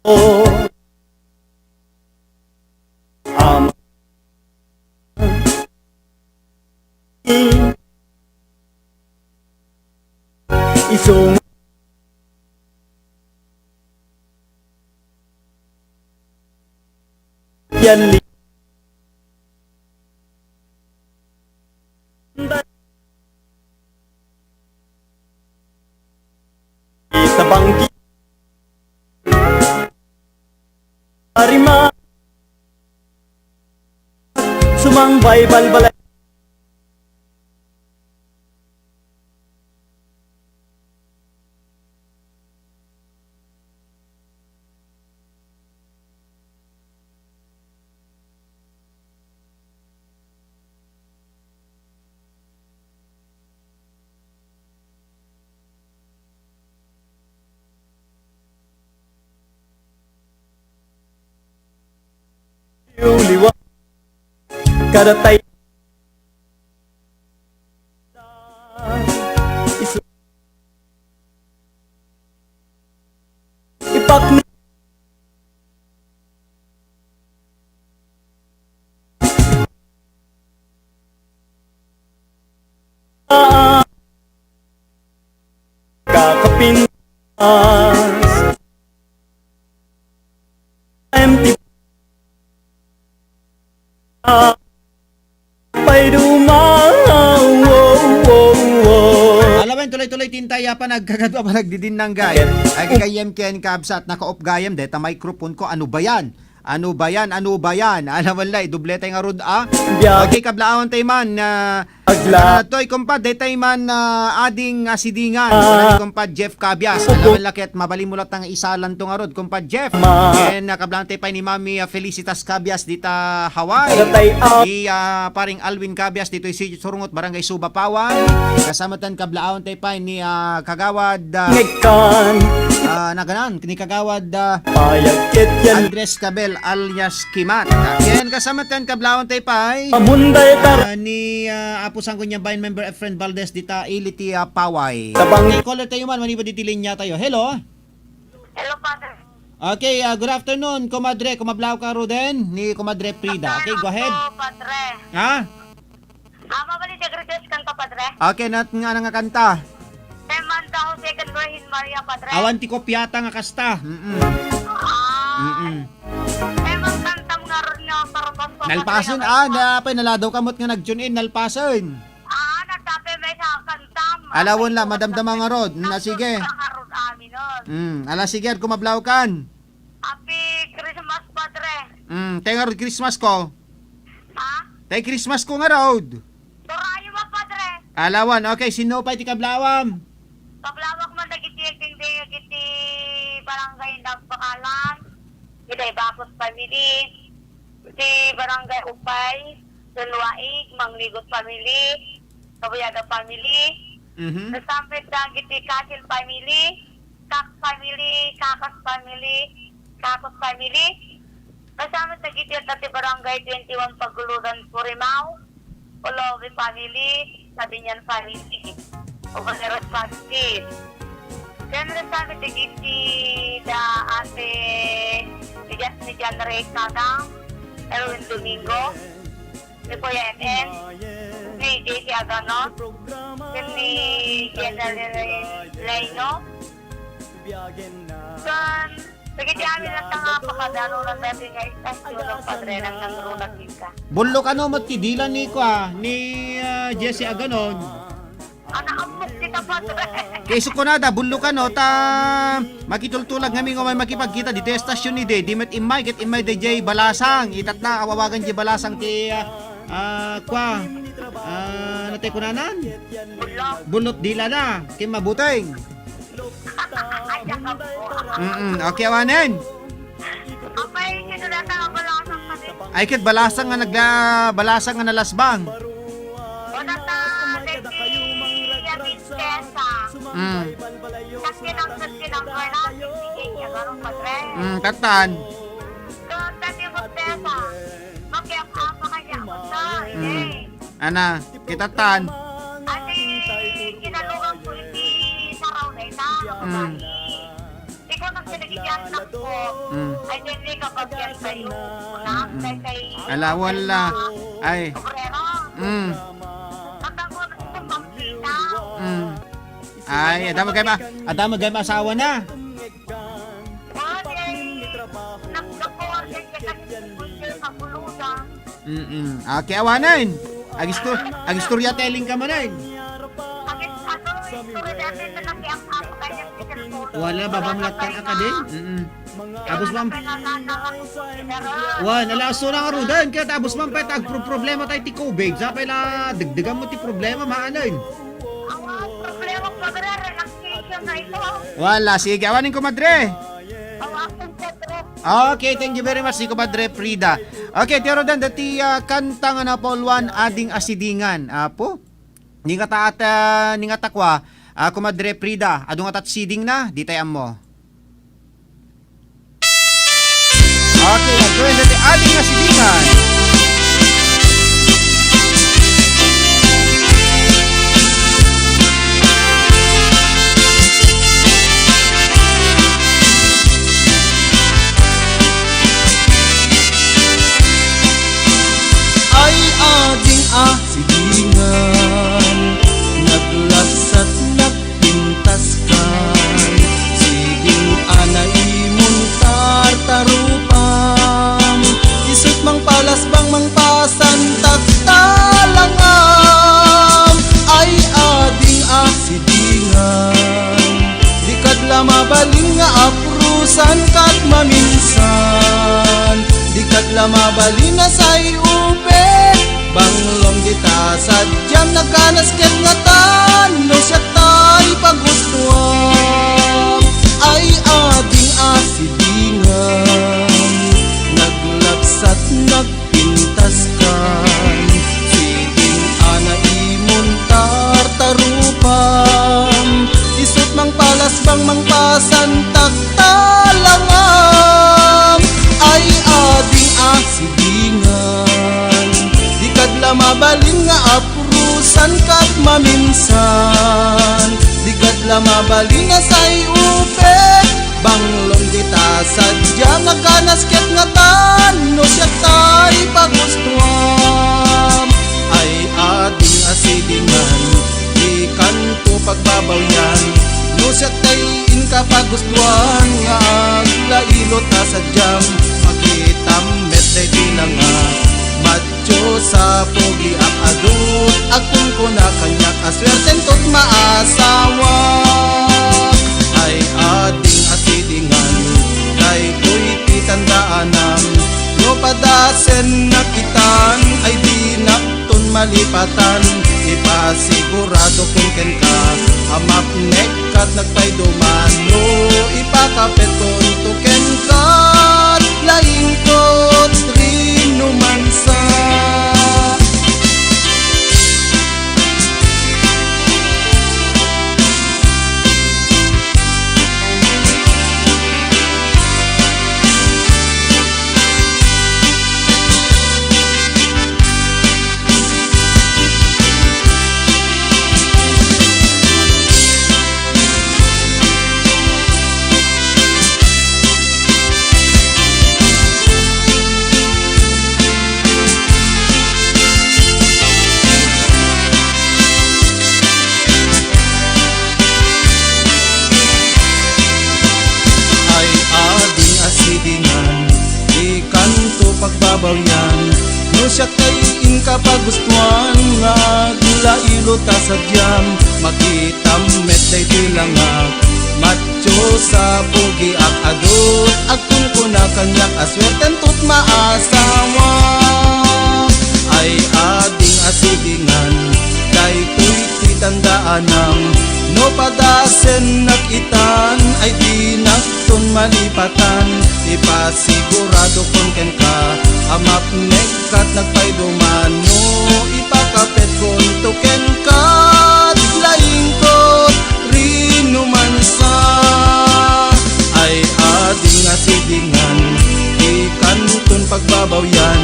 Oh, Ama. Isung. Yan li-, Tabanggi. Arima. Sumangbay balbalay. Liwa. Kada tay-, isu-, ipakni-, kakapin-, Empty. Pay duma, wow, wow, wow. Alawen, tuloy-tuloy tintay, a, panagkakat-, a, panagdidinnang gayam. Ay, gayam ken kabsat, naka-off gayam, deta microphone ko, ano ba yan? Ano ba yan? Ano ba yan? Alawen la, idoble tay ngarud, a. Biag. Okay, kablaawan tay man, a, Agla. Toy, kumpad, daytay man, a, ading, a, sidingan. A. Kumpad Jeff Cabias. Upo. Alawen la ket, mabalin mo latta nga isalan to ngarud, kumpad Jeff. Ma. Ken, a, kablaawan tay pay ni Mami, a, Felicitas Cabias dita Hawaii. Agatay, a. Ni, a, paring Alwin Cabias ditoy Sitio Surungot, Barangay Suba, Pawan. Kasama tan kablaawan tay pay ni, a, Kagawad, a, Ngegkan. A, naganan, ni Kagawad, a, Payag ket yan. Andres Cabel alias Kimat. Ken kasama tan kablaawan tay pay. Amunday tar- A, ni, a, Apo Sangguniang Bayan member Efren Valdez dita Ili ti, a, Paway. Tabang- Okay, caller tayo man, manipud iti linya tayo. Hello? Hello, Father. Okay, a, good afternoon, kumadre. Kumablaaw ka, Roden, ni Kumadre Frida. Okay, go ahead. Good afternoon, Padre. Ha? Ah, mabalin ti request kanta, Padre? Okay, nat-, nga, nga kanta? Te man daw, Second Virgin Maria, Padre. Awan ti kopiata nga kasta. Mm-mm. Ah. Mm-mm. Te man kantam ngarud nga parokos ko, Padre, nalpasen, nga ah, na, apay, naladaw kamot nga nag-tune in, nalpasen. Ah, nagtape may sa kantam. Alawen la, madamdama ngarud. Na, sige. Ngarud, amin nun. Mm, ala, sige, kumablaaw kan. Happy Christmas, Padre. Mm, te ngarud Christmas ko. Ha? Te Christmas ko ngarud. Turayo ba, Padre? Alawen, okay, sino pay ti kablaawam? Kablaawak man dagiti agdengdengngeg iti Barangay Nagpakalan, iti Bacos family, iti Barangay Upay, Sunwaig, Mangligot family, Kabuyaga family, Mhm. Nasampit dagiti Kasil family, Kak family, Kakas family, Kakos family. Kasama dagiti adda ti Barangay twenty-one Paguludan, Purimao, Olobe family, Sabinian family, Obreros family. Ken kasama dagiti da ate ni Jan, ni Jan Rey Kagang, Erwin Domingo, ni Kuya M M, ni J C Aganon, ken ni General Leno. Ken dagiti amin latta nga pakadarunan dati nga istasyon, Padre, nang nangruna kita. Bullo kano met ti dila ni kua, ni, ah, Jesse Aganon. Ana, ammok kita, Padre. Kay isu kunada, bullo kano, ta makitultulag ngamin nga umay makipagkita ditoy estasyon ni Dede, di met immay, ket immay daydiay Balasang. Itatna, awawagan di Balasang ti, ah, ah, kwa, ah, natay kunanan? Bulot. Bulot dila na, ken mabuteng. Ay, ang apo. Mm-mm. Okay, awanen. Apay, sino data nga Balasang kami? Ay, ket Balasang nga nagla-, Balasang nga nalasbang. O, data, dagiti Yabin Tesa. Mm. Kat kinang, kat kinang, wala, sige, sige, ano, Padre? Mm, katan. Kat dati mo Tesa. Makiap-apa kanya, Padre. Mm. Eh. Ana, kitatan. Ati, kinalugan ko iti saraw na ita, Mm. babae. Yan lang po. Mm. Ay, dili ka pagyan kayo. Wala, Mm. kay, kay, Ala, wala. Ay. Obrero. Mm. Pagkakot, itong pampita. Mm. Ay, adda man gayam, adda man gayam asawa na. Wala, eh. Nagkakuha siya, siya, kasi sa bulutan. Mm-mm. Okay, awanen. Agistor-, agistorya telling ka manen. Agis-, ano, istorya dati na lang ang apo kanya sa cellphone. Wala, babamlatan ka din. Mm-mm. Tapos, ma'am, Kaya nga, wala, alas una nga rudan. Kaya tapos, ma'am, pwede agpro-problema tayo ti COVID. Sa pala, dagdagan mo ti problema, maanen. Awa, problema pa, relaxation na ito. Wala, sige. Awanen, kumadre. Awa, kumadre. Okay, thank you very much, ni Kumadre Frida. Okay, ti arudan, dati, ah, kanta nga napauloan, Ading a Sidingan. Apo? Ni nga ta-, at, ah, ni nga ta kua, ah, Kumadre Frida, adu nga tat siding na, di tayo ammo. Okay, adu nga dati, Ading a Sidingan. Ay, ading a sidingan, naglasat, nagpintaskan, siding a naimon tartarupam, isut' mangpalasbang, mangpasantak talangam. Ay, ading a sidingan, di kad la mabalin nga aprusan kat maminsan, di kad la mabalin a say-upen, banglom dita sadiam, nagkanas ket ngatan, no siak tay pagustuam. Ay, ading a sidingan, naglapsat, nagpintaskan, siding a naimon tartarupam, isut' mangpalasbang, mangpasantak talangam. Ay, ading a sidingan, di kad la mabalin nga aprusan kat maminsan, di kad la mabalin a say-upen, banglom dita sadiam, nagkanas ket ngatan, no siak tay pagustuam. Ay, ading a sidingan, di kanto pagbabawian, no siak tay inka pagustuan, nga aglailot a sadiam, makitam met daytoy langa, matiosa, pogiak, adut, agkunkuna kaniak a suerten tot maasawa. Ay, ading a sidingan, daytoy ti tandaanam, no padasennak itan, ay dinakton malipatan, ipasiguradokon kenka a mapnek kat nagpayduman, no ipakapetkonto kenka, laingkot rinumansa. Ay, ading a sidingan, di kanto pagbabawian, no siak tay inka pagustuan, nga aglailot a sadiam, makitam met daytoy langak, matiosa, pogiak, adut, agkunkuna kaniak a suerten tot maasawa. Ay, ading a sidingan, daytoy ti tandaanam, no padasennak itan, ay dinak ton malipatan, ipasiguradokon kenka a mapnek kat nagpayduman, no ipakapetkonto kenka, laingkot rinumansa. Ay, ading a sidingan, di kanton pagbabawian,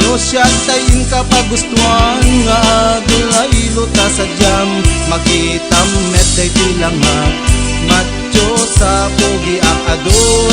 no siak tay inka pagustuan, nga aglailot a sadiam, makitam met daytoy langak, matiosa, pogiak, adut,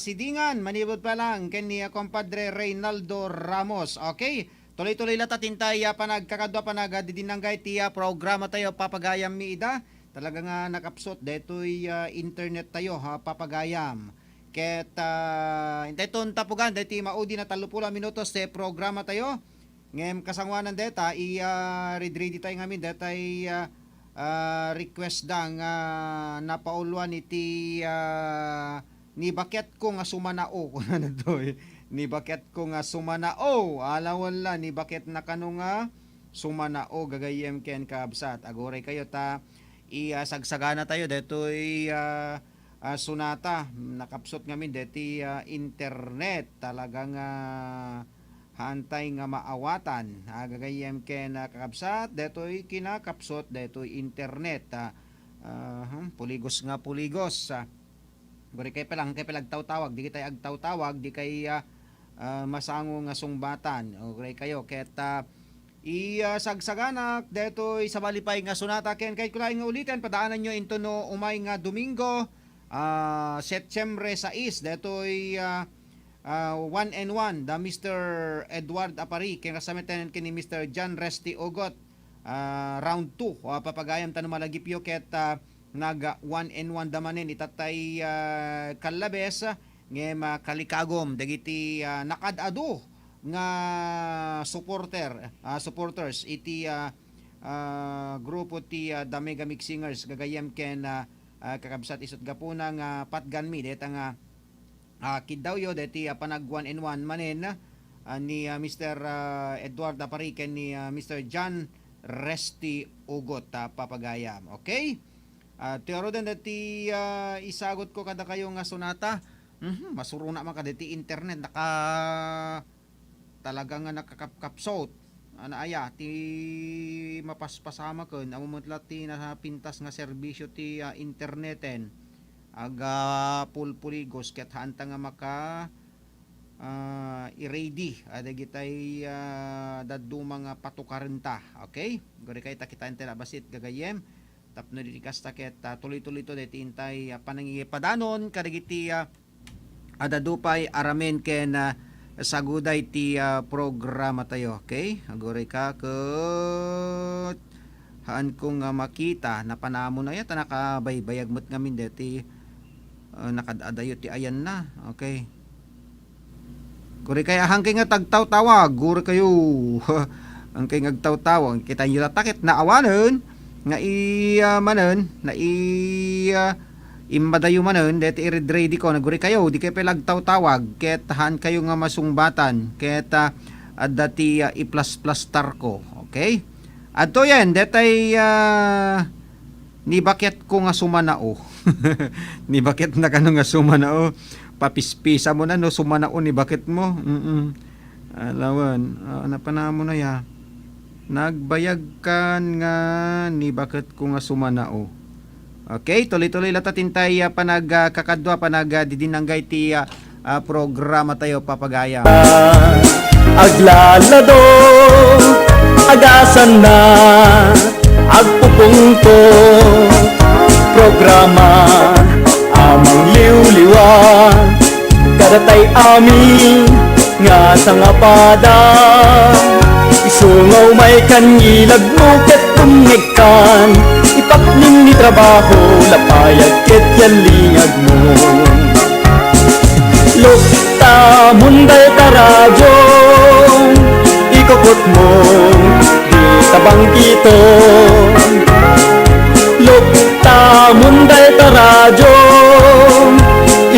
Sidingan, manipud pa lang, ken ni, ah, Compadre Reynaldo Ramos. Okay? Tuloy-tuloy latta ti intay, ah, panagkakadua, panagdidinanggay ti, ah, programa tayo, papagayammi ida. Talaga nga nakapsot daytoy, ah, internet tayo, ha, papagayam. Ket, ah, intay ton tapugan, daytoy maudi na tallopulo a minutos ti programa tayo. Ngem kasangoanan dayta, i, ah, ready-ready tayo ngamin, daytay, ah, ah, request da nga napauluan iti, ah, Nibaketko nga sumanao, kunana daytoy. Nibaketko nga sumanao. Alawen la, nibaketna kano nga sumanao, gagayyem ken kabsat. Aguray kayo ta, i, ah, sagsagana tayo, daytoy, ah, ah, sonata. Nakapsot ngamin, daytoy, ah, internet. Talaga nga haantay nga maawatan. Ah, gagayyem ken, ah, kakabsat, daytoy kinakapsot, daytoy internet. Ah, ah, hmm, puligos nga puligos. Ah, Guri kay pala, kay pala agtawtawag, di kay agtawtawag, di kay, ah, ah, masango nga sungbatan. Guri kayo, ket, ah, i, ah, sagsaganak, detoy sabali pay nga sonata, ken kay kulaing nga ulitin, padaananyo into no umay nga Domingo, ah, Setyembre sais, detoy, ah, ah, one and one, da Mister Edward Apari, ken kasamiten ken ni Mister John Resty Ugot, ah, round two, ah, papagayam ta no malagipyo ket, ah, nag, ah, one and one da manen itatay, ah, Kallabes, ngem, ah, kalikagom dagiti, ah, nakaad-adu nga supporter, ah, supporters iti, ah, ah, grupo ti, ah, The Mega Mix Singers gagayyem ken, ah, ah, kakabsat isut gapuna nga patganmi deta nga ah, kiddawyo deti, ah, panag one and one manen, ah, ni, ah, Mister, ah, Edward Apari ken ni, ah, Mister John Resty Ugot, ah, papagayam. Okay? Ah, ti aruden deti, ah, isagot ko kadakayo nga sonata. Mhm, masuruna man kadeti internet. Naka-, talaga nga nakakapkapsot. Ana aya, ti mapaspasamaken, ammo met la ti napintas nga serbisio ti, ah, interneten. Aga pulpuligos ket haanta nga maka, ah, i-ready, ah, dagitay, ah, dadduma nga patukarenta. Okay? Guri kay ta kitaen ti labas it gagayyem. Tapno diti kasta ket, ah, tuloy-tuloy to deti intay, ah, panangipadanon kadagiti, ah, adda dupay aramen ken, ah, saguday ti, ah, programa tayo. Okay? Aguray ka ket haanko nga makita, napanamon aya ta nakabaybayag met ngamin deti, ah, nakad-adayo ti ayanna. Okay. Guri kay ahankay nga tagtawtawag, guri kayo. Ahankay nga agtawtawag, kitaenyo latta ket naawanen nga i, ah, manen, na i, ah, immadayo manen, deti i-ready ko, naguri kayo, di kayo pala agtawtawag, ket haan kayo nga masungbatan, ket, ah, adda ti, ah, iplas-plastar ko. Okay? Adtoyen, detay, ah, nibaketko nga sumanao. Nibaketna kano nga sumanao. Papispisa mo na, no, sumanao, nibaketmo. Mm-mm. Alawan, ah, napanamon aya. Nagbayagkan nga nibaketko nga sumanao. Okay, tuloy-tuloy latta ti intay, ah, panag, ah, kakadua, panag, ah, didinanggay ti, ah, ah, programa tayo, papagayam. Aglalado, agasanna, agpupungto, programa, amang liwliwa, kadatay amin nga sangapada. Isungaw may kan ngilagmo ket tumngegkan, ipakneng ni trabaho, lapayag ket yallingagmo. Lukta, munday ta radyo, ikukutmo, di ta bangkito. Lukta, munday ta radyo,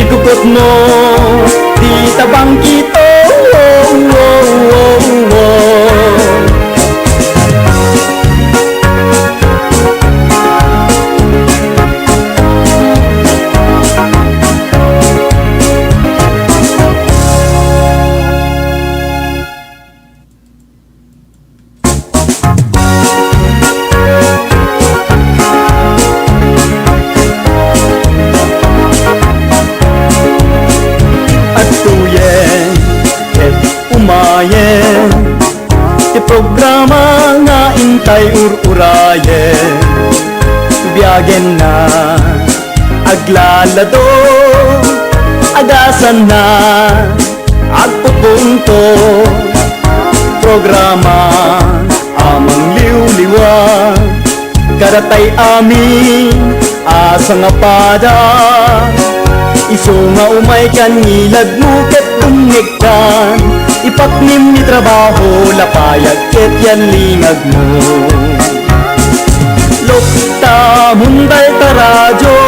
ikukutmo, di ta bangkito. Agenna, aglalado, agasanna, agpupunto, programa a mangliwliwa, kadatay amin a sangapada. Isu nga umaykan ngiladmo ket umngegkan, ipaknim ni trabaho, lapayag ket yan lingagmo. Lukta, mundal ta radyo,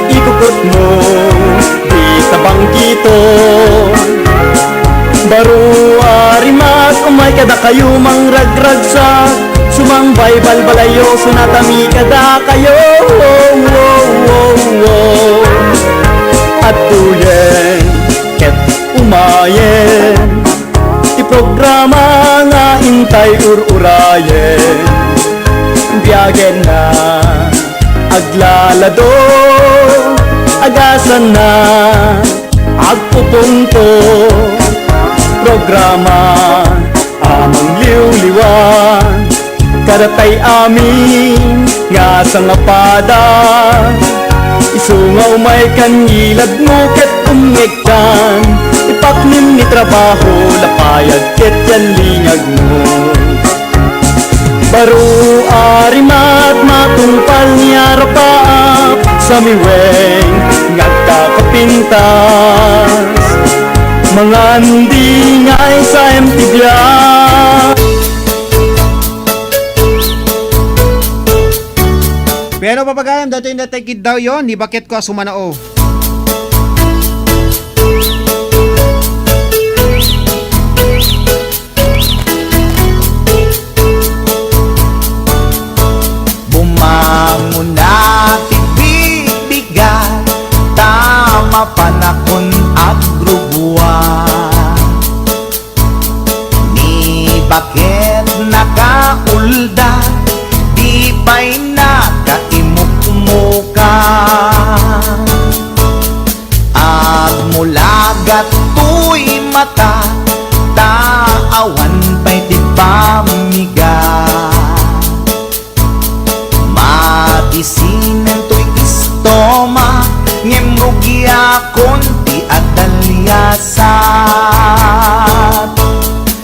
ikukutmo, dita bangkito. Baro a rimak, umay kadakayo mangragragsak, sumangbay balbalayo, sunatami kadakayo. Adtoyen ket umayen ti programa nga intay ur-urayen. Biagenna, aglalado, agasanna, agpupunto, programa a mangliwliwa, kadatay amin nga sangapada. Isu nga umaykan ngiladmo ket umngegkan, ipaknim ni trabaho, lapayag ket yan lingagmo. Baro a rimak, matungpal ni arapaap, samiweng nga agkakapintas, mangandingay sa M T V. Pero papagayam, datoy natay kiddaw yon, ni baketko a sumanao. Bumangona ti bibigat, ta mapanakon agrubuan. Ni baket nakaulda, di pay nakaimukmuka. Agmulagat toy mata, ta awan pay ti pammigat. Madisinen toy istomak, ngem rugiakon ti adaliasat.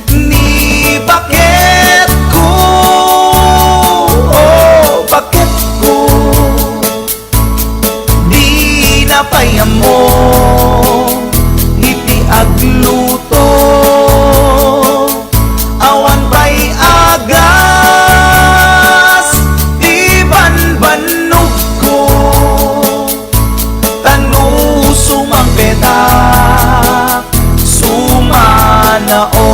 Ni baketko, oh, baketko, dina pay ammo iti agluto. Awan pay agas ti banbannogko, ta no sumangpetak, sumanao.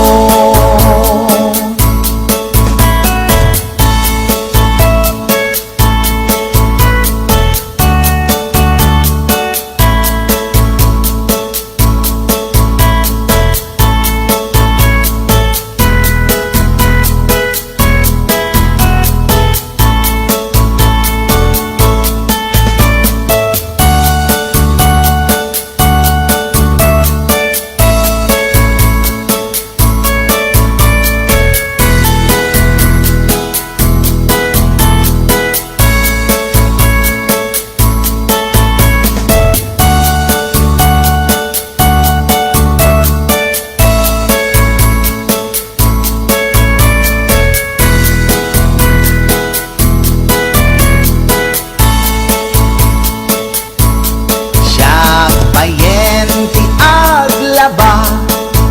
Siak payen ti aglaba,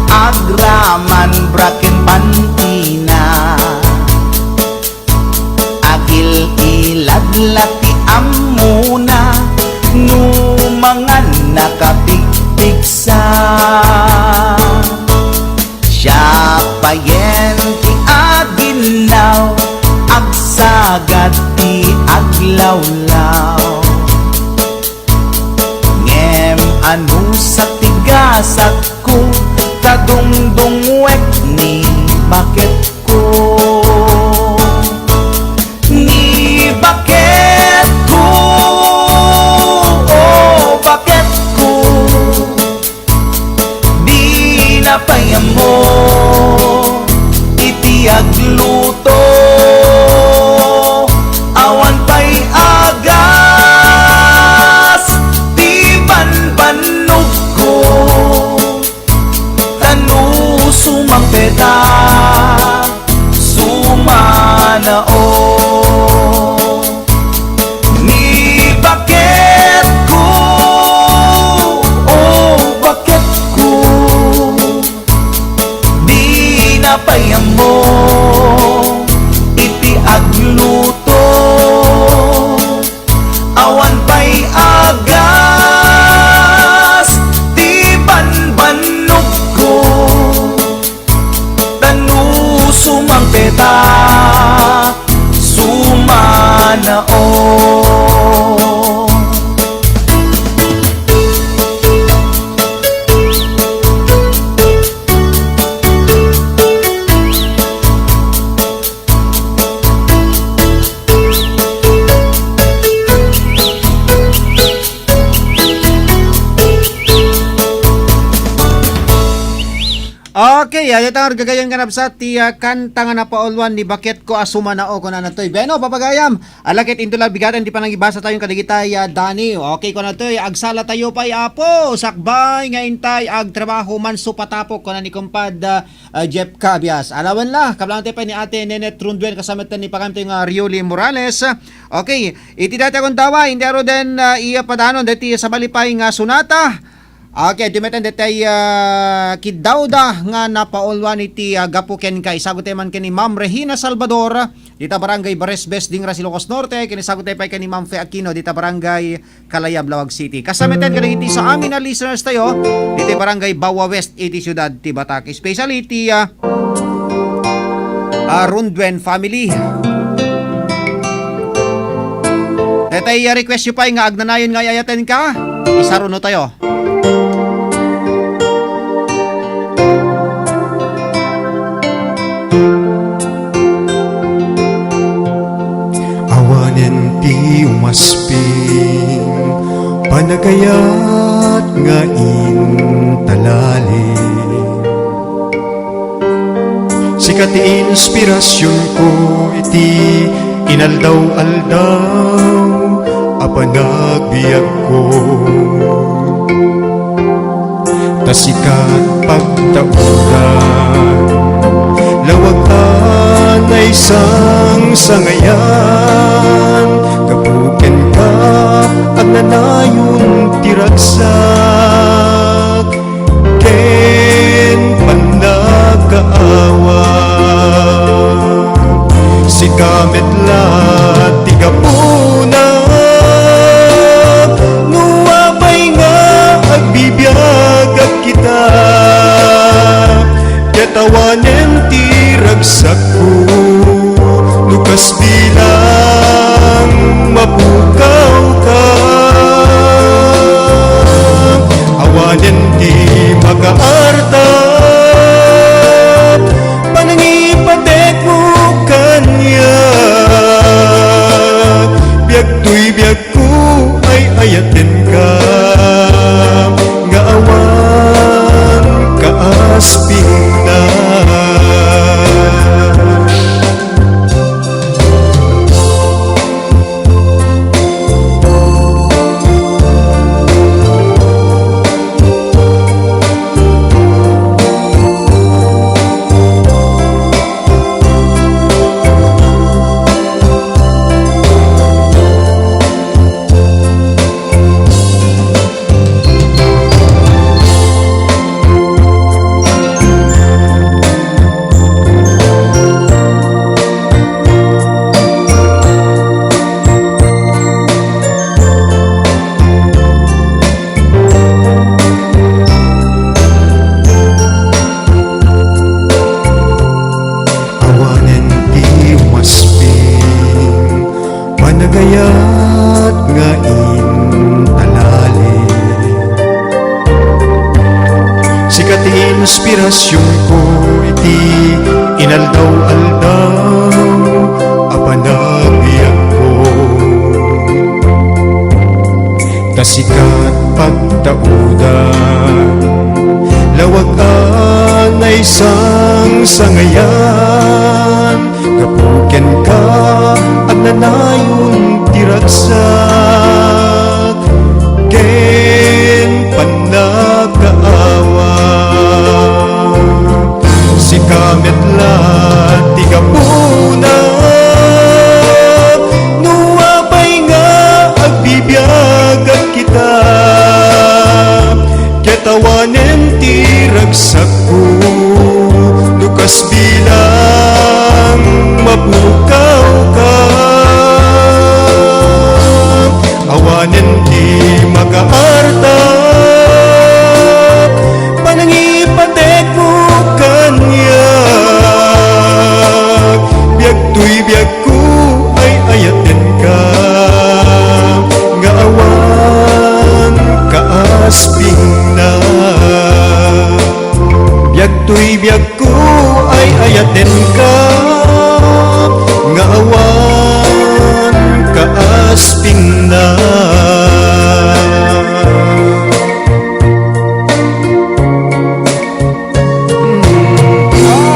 agraman bra ken pantina. Agil-ilad la ti ammona, no mangan nakapigpigsa. Siak payen ti aginnaw, agsagad ti aglawlaw. Ngem anusat ti gasatko, ta dungdungwek ni baketko. Ni baketko, oh, baketko, dina pay ammo iti agluto. Awan pay Nao. Okay, ah, dita nga gagayon nga nabsat ti, ah, kanta nga napauluan ni Baketko a Sumanao, kunana toy. Bueno, papagayam, ala ket intola bigaten ti panangibasa tayo kadagitay, ah, Dani. Okay, kunana toy, agsala tayo pay, Apo, sakbay nga intay agtrabaho manso patapok, kuna ni Kumpad, ah, ah, Jeff Cabias. Alawen la, kablaantayo pay ni Ate Nenet Runduen, kasama tayo ni pakanto nga Rioli Morales. Okay, iti dati a gundaway, intay aruden, ah, iya padanon, dati sabali pay nga sonata. Okay, dumetan detay, ah, kiddawda nga napauluan iti, ah, gapu kenka. Isaguttayo man ken ni Ma'am Regina Salvador, dita Barangay Baresbes, Dingaras, Ilocos Norte. Ken isaguttayo pay ken ni Ma'am Fe Aquino, dita Barangay Kalayab, Laoag City. Kasamitan kadagiti sa amin a listeners tayo, dita Barangay Bawa West, iti siudad ti Batak. Especially iti, ah, ah, Runduen family. Detay, ah, request yo pay nga agnanayon nga ay-ayatenka, isaruno tayo. Awanen ti umasping, panagayat nga intalali. Sika ti inspirasionko iti inaldaw-aldaw a panagbiagko. Ta sika pagtaudan, lawag a naisangsangayan, gapu kenka, agnanayon ti ragsak. Ken pannakaawat, sika met la ti gapuna. No apay nga agbibiagak ita, ket awanen ti ragsakko. No kas bilang mapukawka, awanen ti makaarta, panangipatekmo kaniak. Biag toy biag ko ay ayatenka nga awan kaaspingna. Awanen ti umasping, panagayat nga intalali. Sika ti inspirasionko iti inaldaw-aldaw a panagbiagko. Ta sika pagtaudan, lawag a naisangsangayan, gapu kenka, agnanayon ti ragsak, ken pannakaawat. Sika met la ti gapuna, no apay nga agbibiagak ita, ket awanen ti ragsakko. No kas bilang mapukawka, Enka nga awan kaaspingna.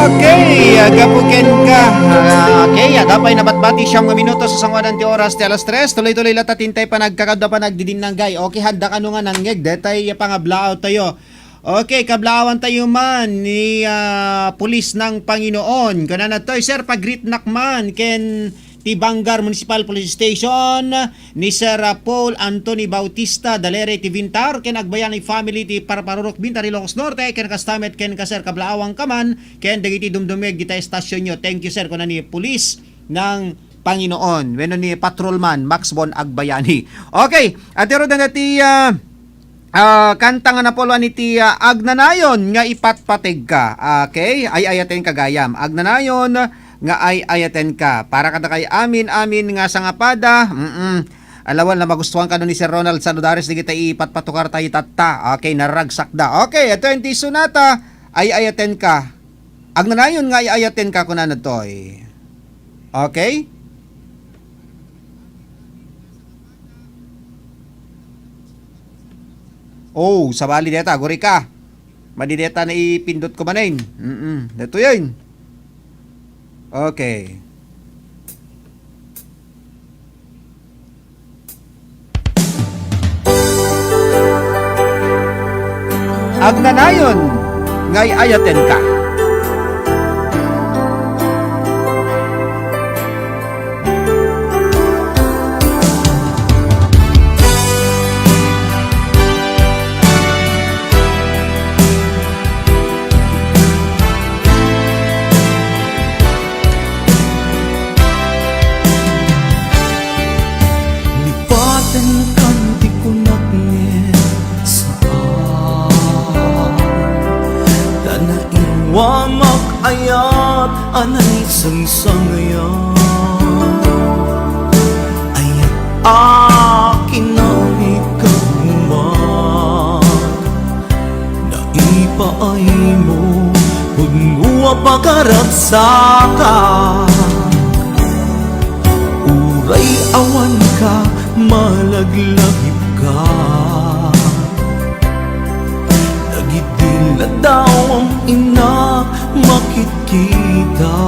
Okay, agapu kenka. Ah, okay, adda pay nabatbati siam nga minuto sa sanguanan ti oras ti alas tres. Tuloy-tuloy latta ti intay panagkakadda panagdidinnanggay. Okay, hadda kano nga nangngeg, detay pangablaaw tayo. Okay, kablaawan tayo man ni, ah, Pulis ng Panginoon. Kunana toy, Sir, pag-greet nak man ken ti Bangar Municipal Police Station ni Sir, ah, Paul Anthony Bautista Dalere ti Vintar ken Agbayani family ti Parparurok Vintar, Ilocos Norte, ken kasta met ken ka, Sir, kablaawan ka man ken dagiti dumdumngeg dita estasyonyo. Thank you, Sir, kuna ni Pulis ng Panginoon wenno ni Patrolman Max Bon Agbayani. Okay, at iro na ti, ah, ah, kanta nga napuluan iti, ah, Agnanayon nga ipatpategka. Okay? Ay-ayatenka gayam. Agnanayon nga ay-ayatenka. Para kadakay amin, amin nga sangapada. Mm-mm. Alawan la magustuhan kano ni Sir Ronald Saludares, digita ipatpatukar tayo tatta. Okay, naragsakda. Okay, ito yung ti Sonata. Ay-ayatenka. Agnanayon nga ay-ayatenka, kunana toy. Okay? Oh, sabali deta, agurika. Madi deta naipindot ko manen. Mm-mm. Detoy. Okay. Agnanayon nga ay-ayatenka. Lipatenkan ti kunak ngem saan, ta naiwamak ayat a naisangsangayan. Ayat a kinamikaduman. Naipaaymo, pudno a pagaragsakan. Uray awanka, malaglagipka. Dagidi ladawam innak makitkita.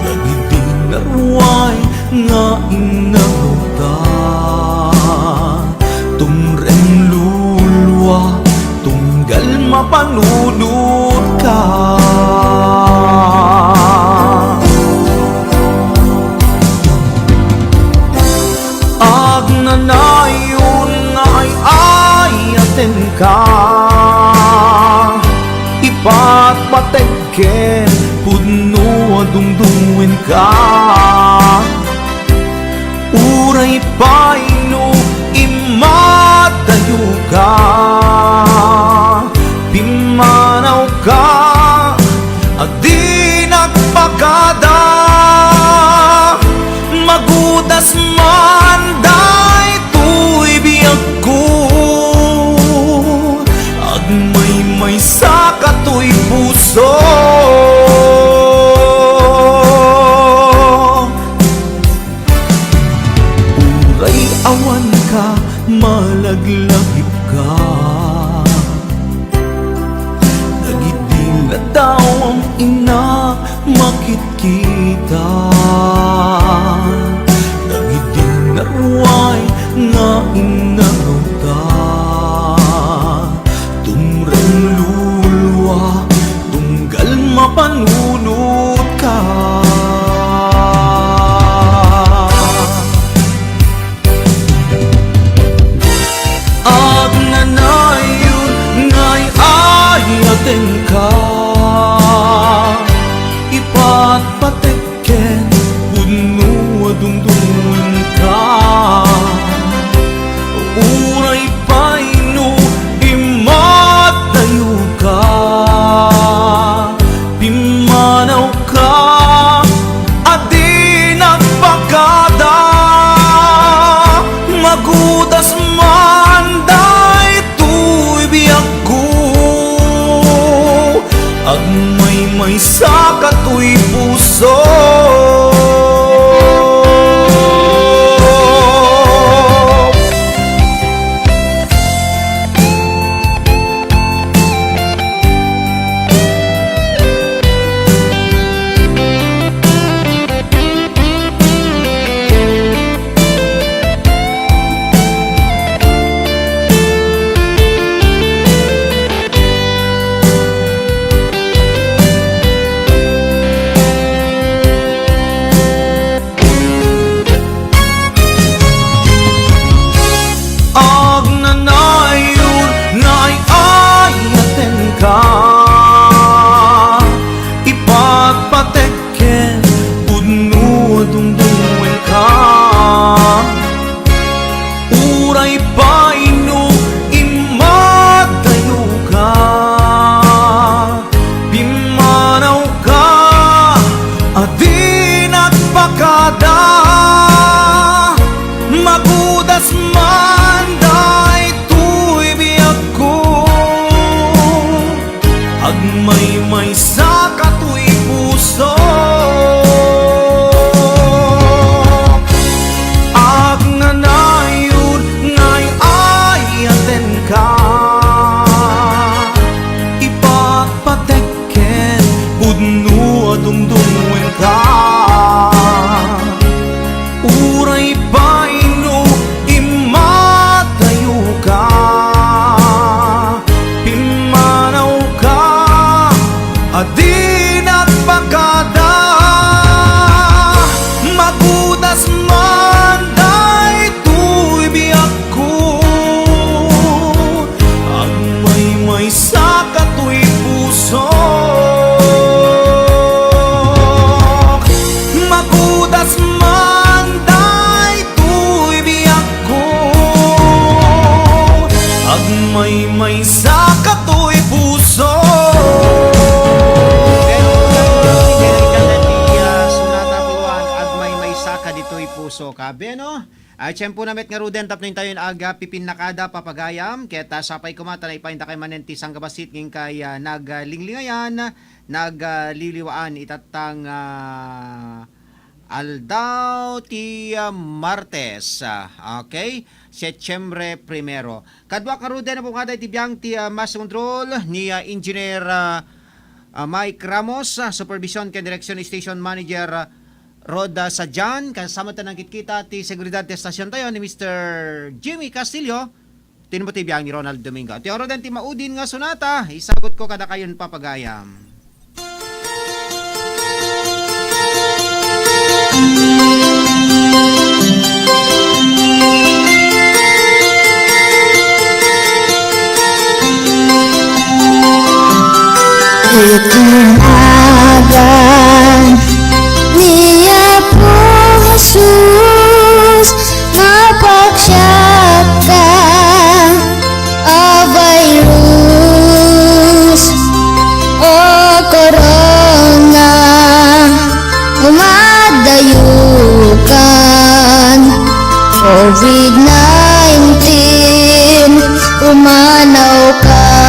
Dagidi naruay nga innaruta. Tumreng lulua, tunggal mapanunotka. Agnanayon nga ay-ayatenka, ipatpateg ken pudno a dungduenka. Uray pay no immadayoka, pimmanawka a di nagpakada. Magudas man daytoy biagko, agmaymaysa katoy puso. Uray awanka, malaglagipka. Dagiti ladawam innak makitkita. Dagiti naruay nga innaruta. Tumreng lulua, tunggal mapanunotka. Agnanayon nga ay-ayatenka, ipatpateg ken pudno a dungduenka. Uray pay no immadayoka, pimmanawka a di nagpakada. Magudas man daytoy biagko, agmay ditoy puso ka, beno. Ay, tiyempo na met ngaruden tapno intayon aga pipinnakada, papagayam. Ket, ah, sapay koma ta naipainda kay manen ti sanggabasit ngin kay, ah, naglinglingayan, nagliliwaan itattang, ah, aldaw ti, ah, Martes. Ah, okay? Setyembre primero. Kadua ngaruden a pumungada iti biang ti, ah, Master Control ni, ah, Engineer, ah, ah, Mike Ramos, ah, Supervision ken Direksyon Station Manager, ah, Rod, ah, Sadian, kasama ta nangkitkita ti seguridad ti estasion tayo ni Mister Jimmy Castillo, tinmo ti biang ni Ronald Domingo. Ti orodan ti maudin nga sonata, isagut ko kadakayon papagayam. Iti nagan ni Apo Jesus, mapaksiatta a virus, o corona, umadayukan covid nineteen, umanaw ka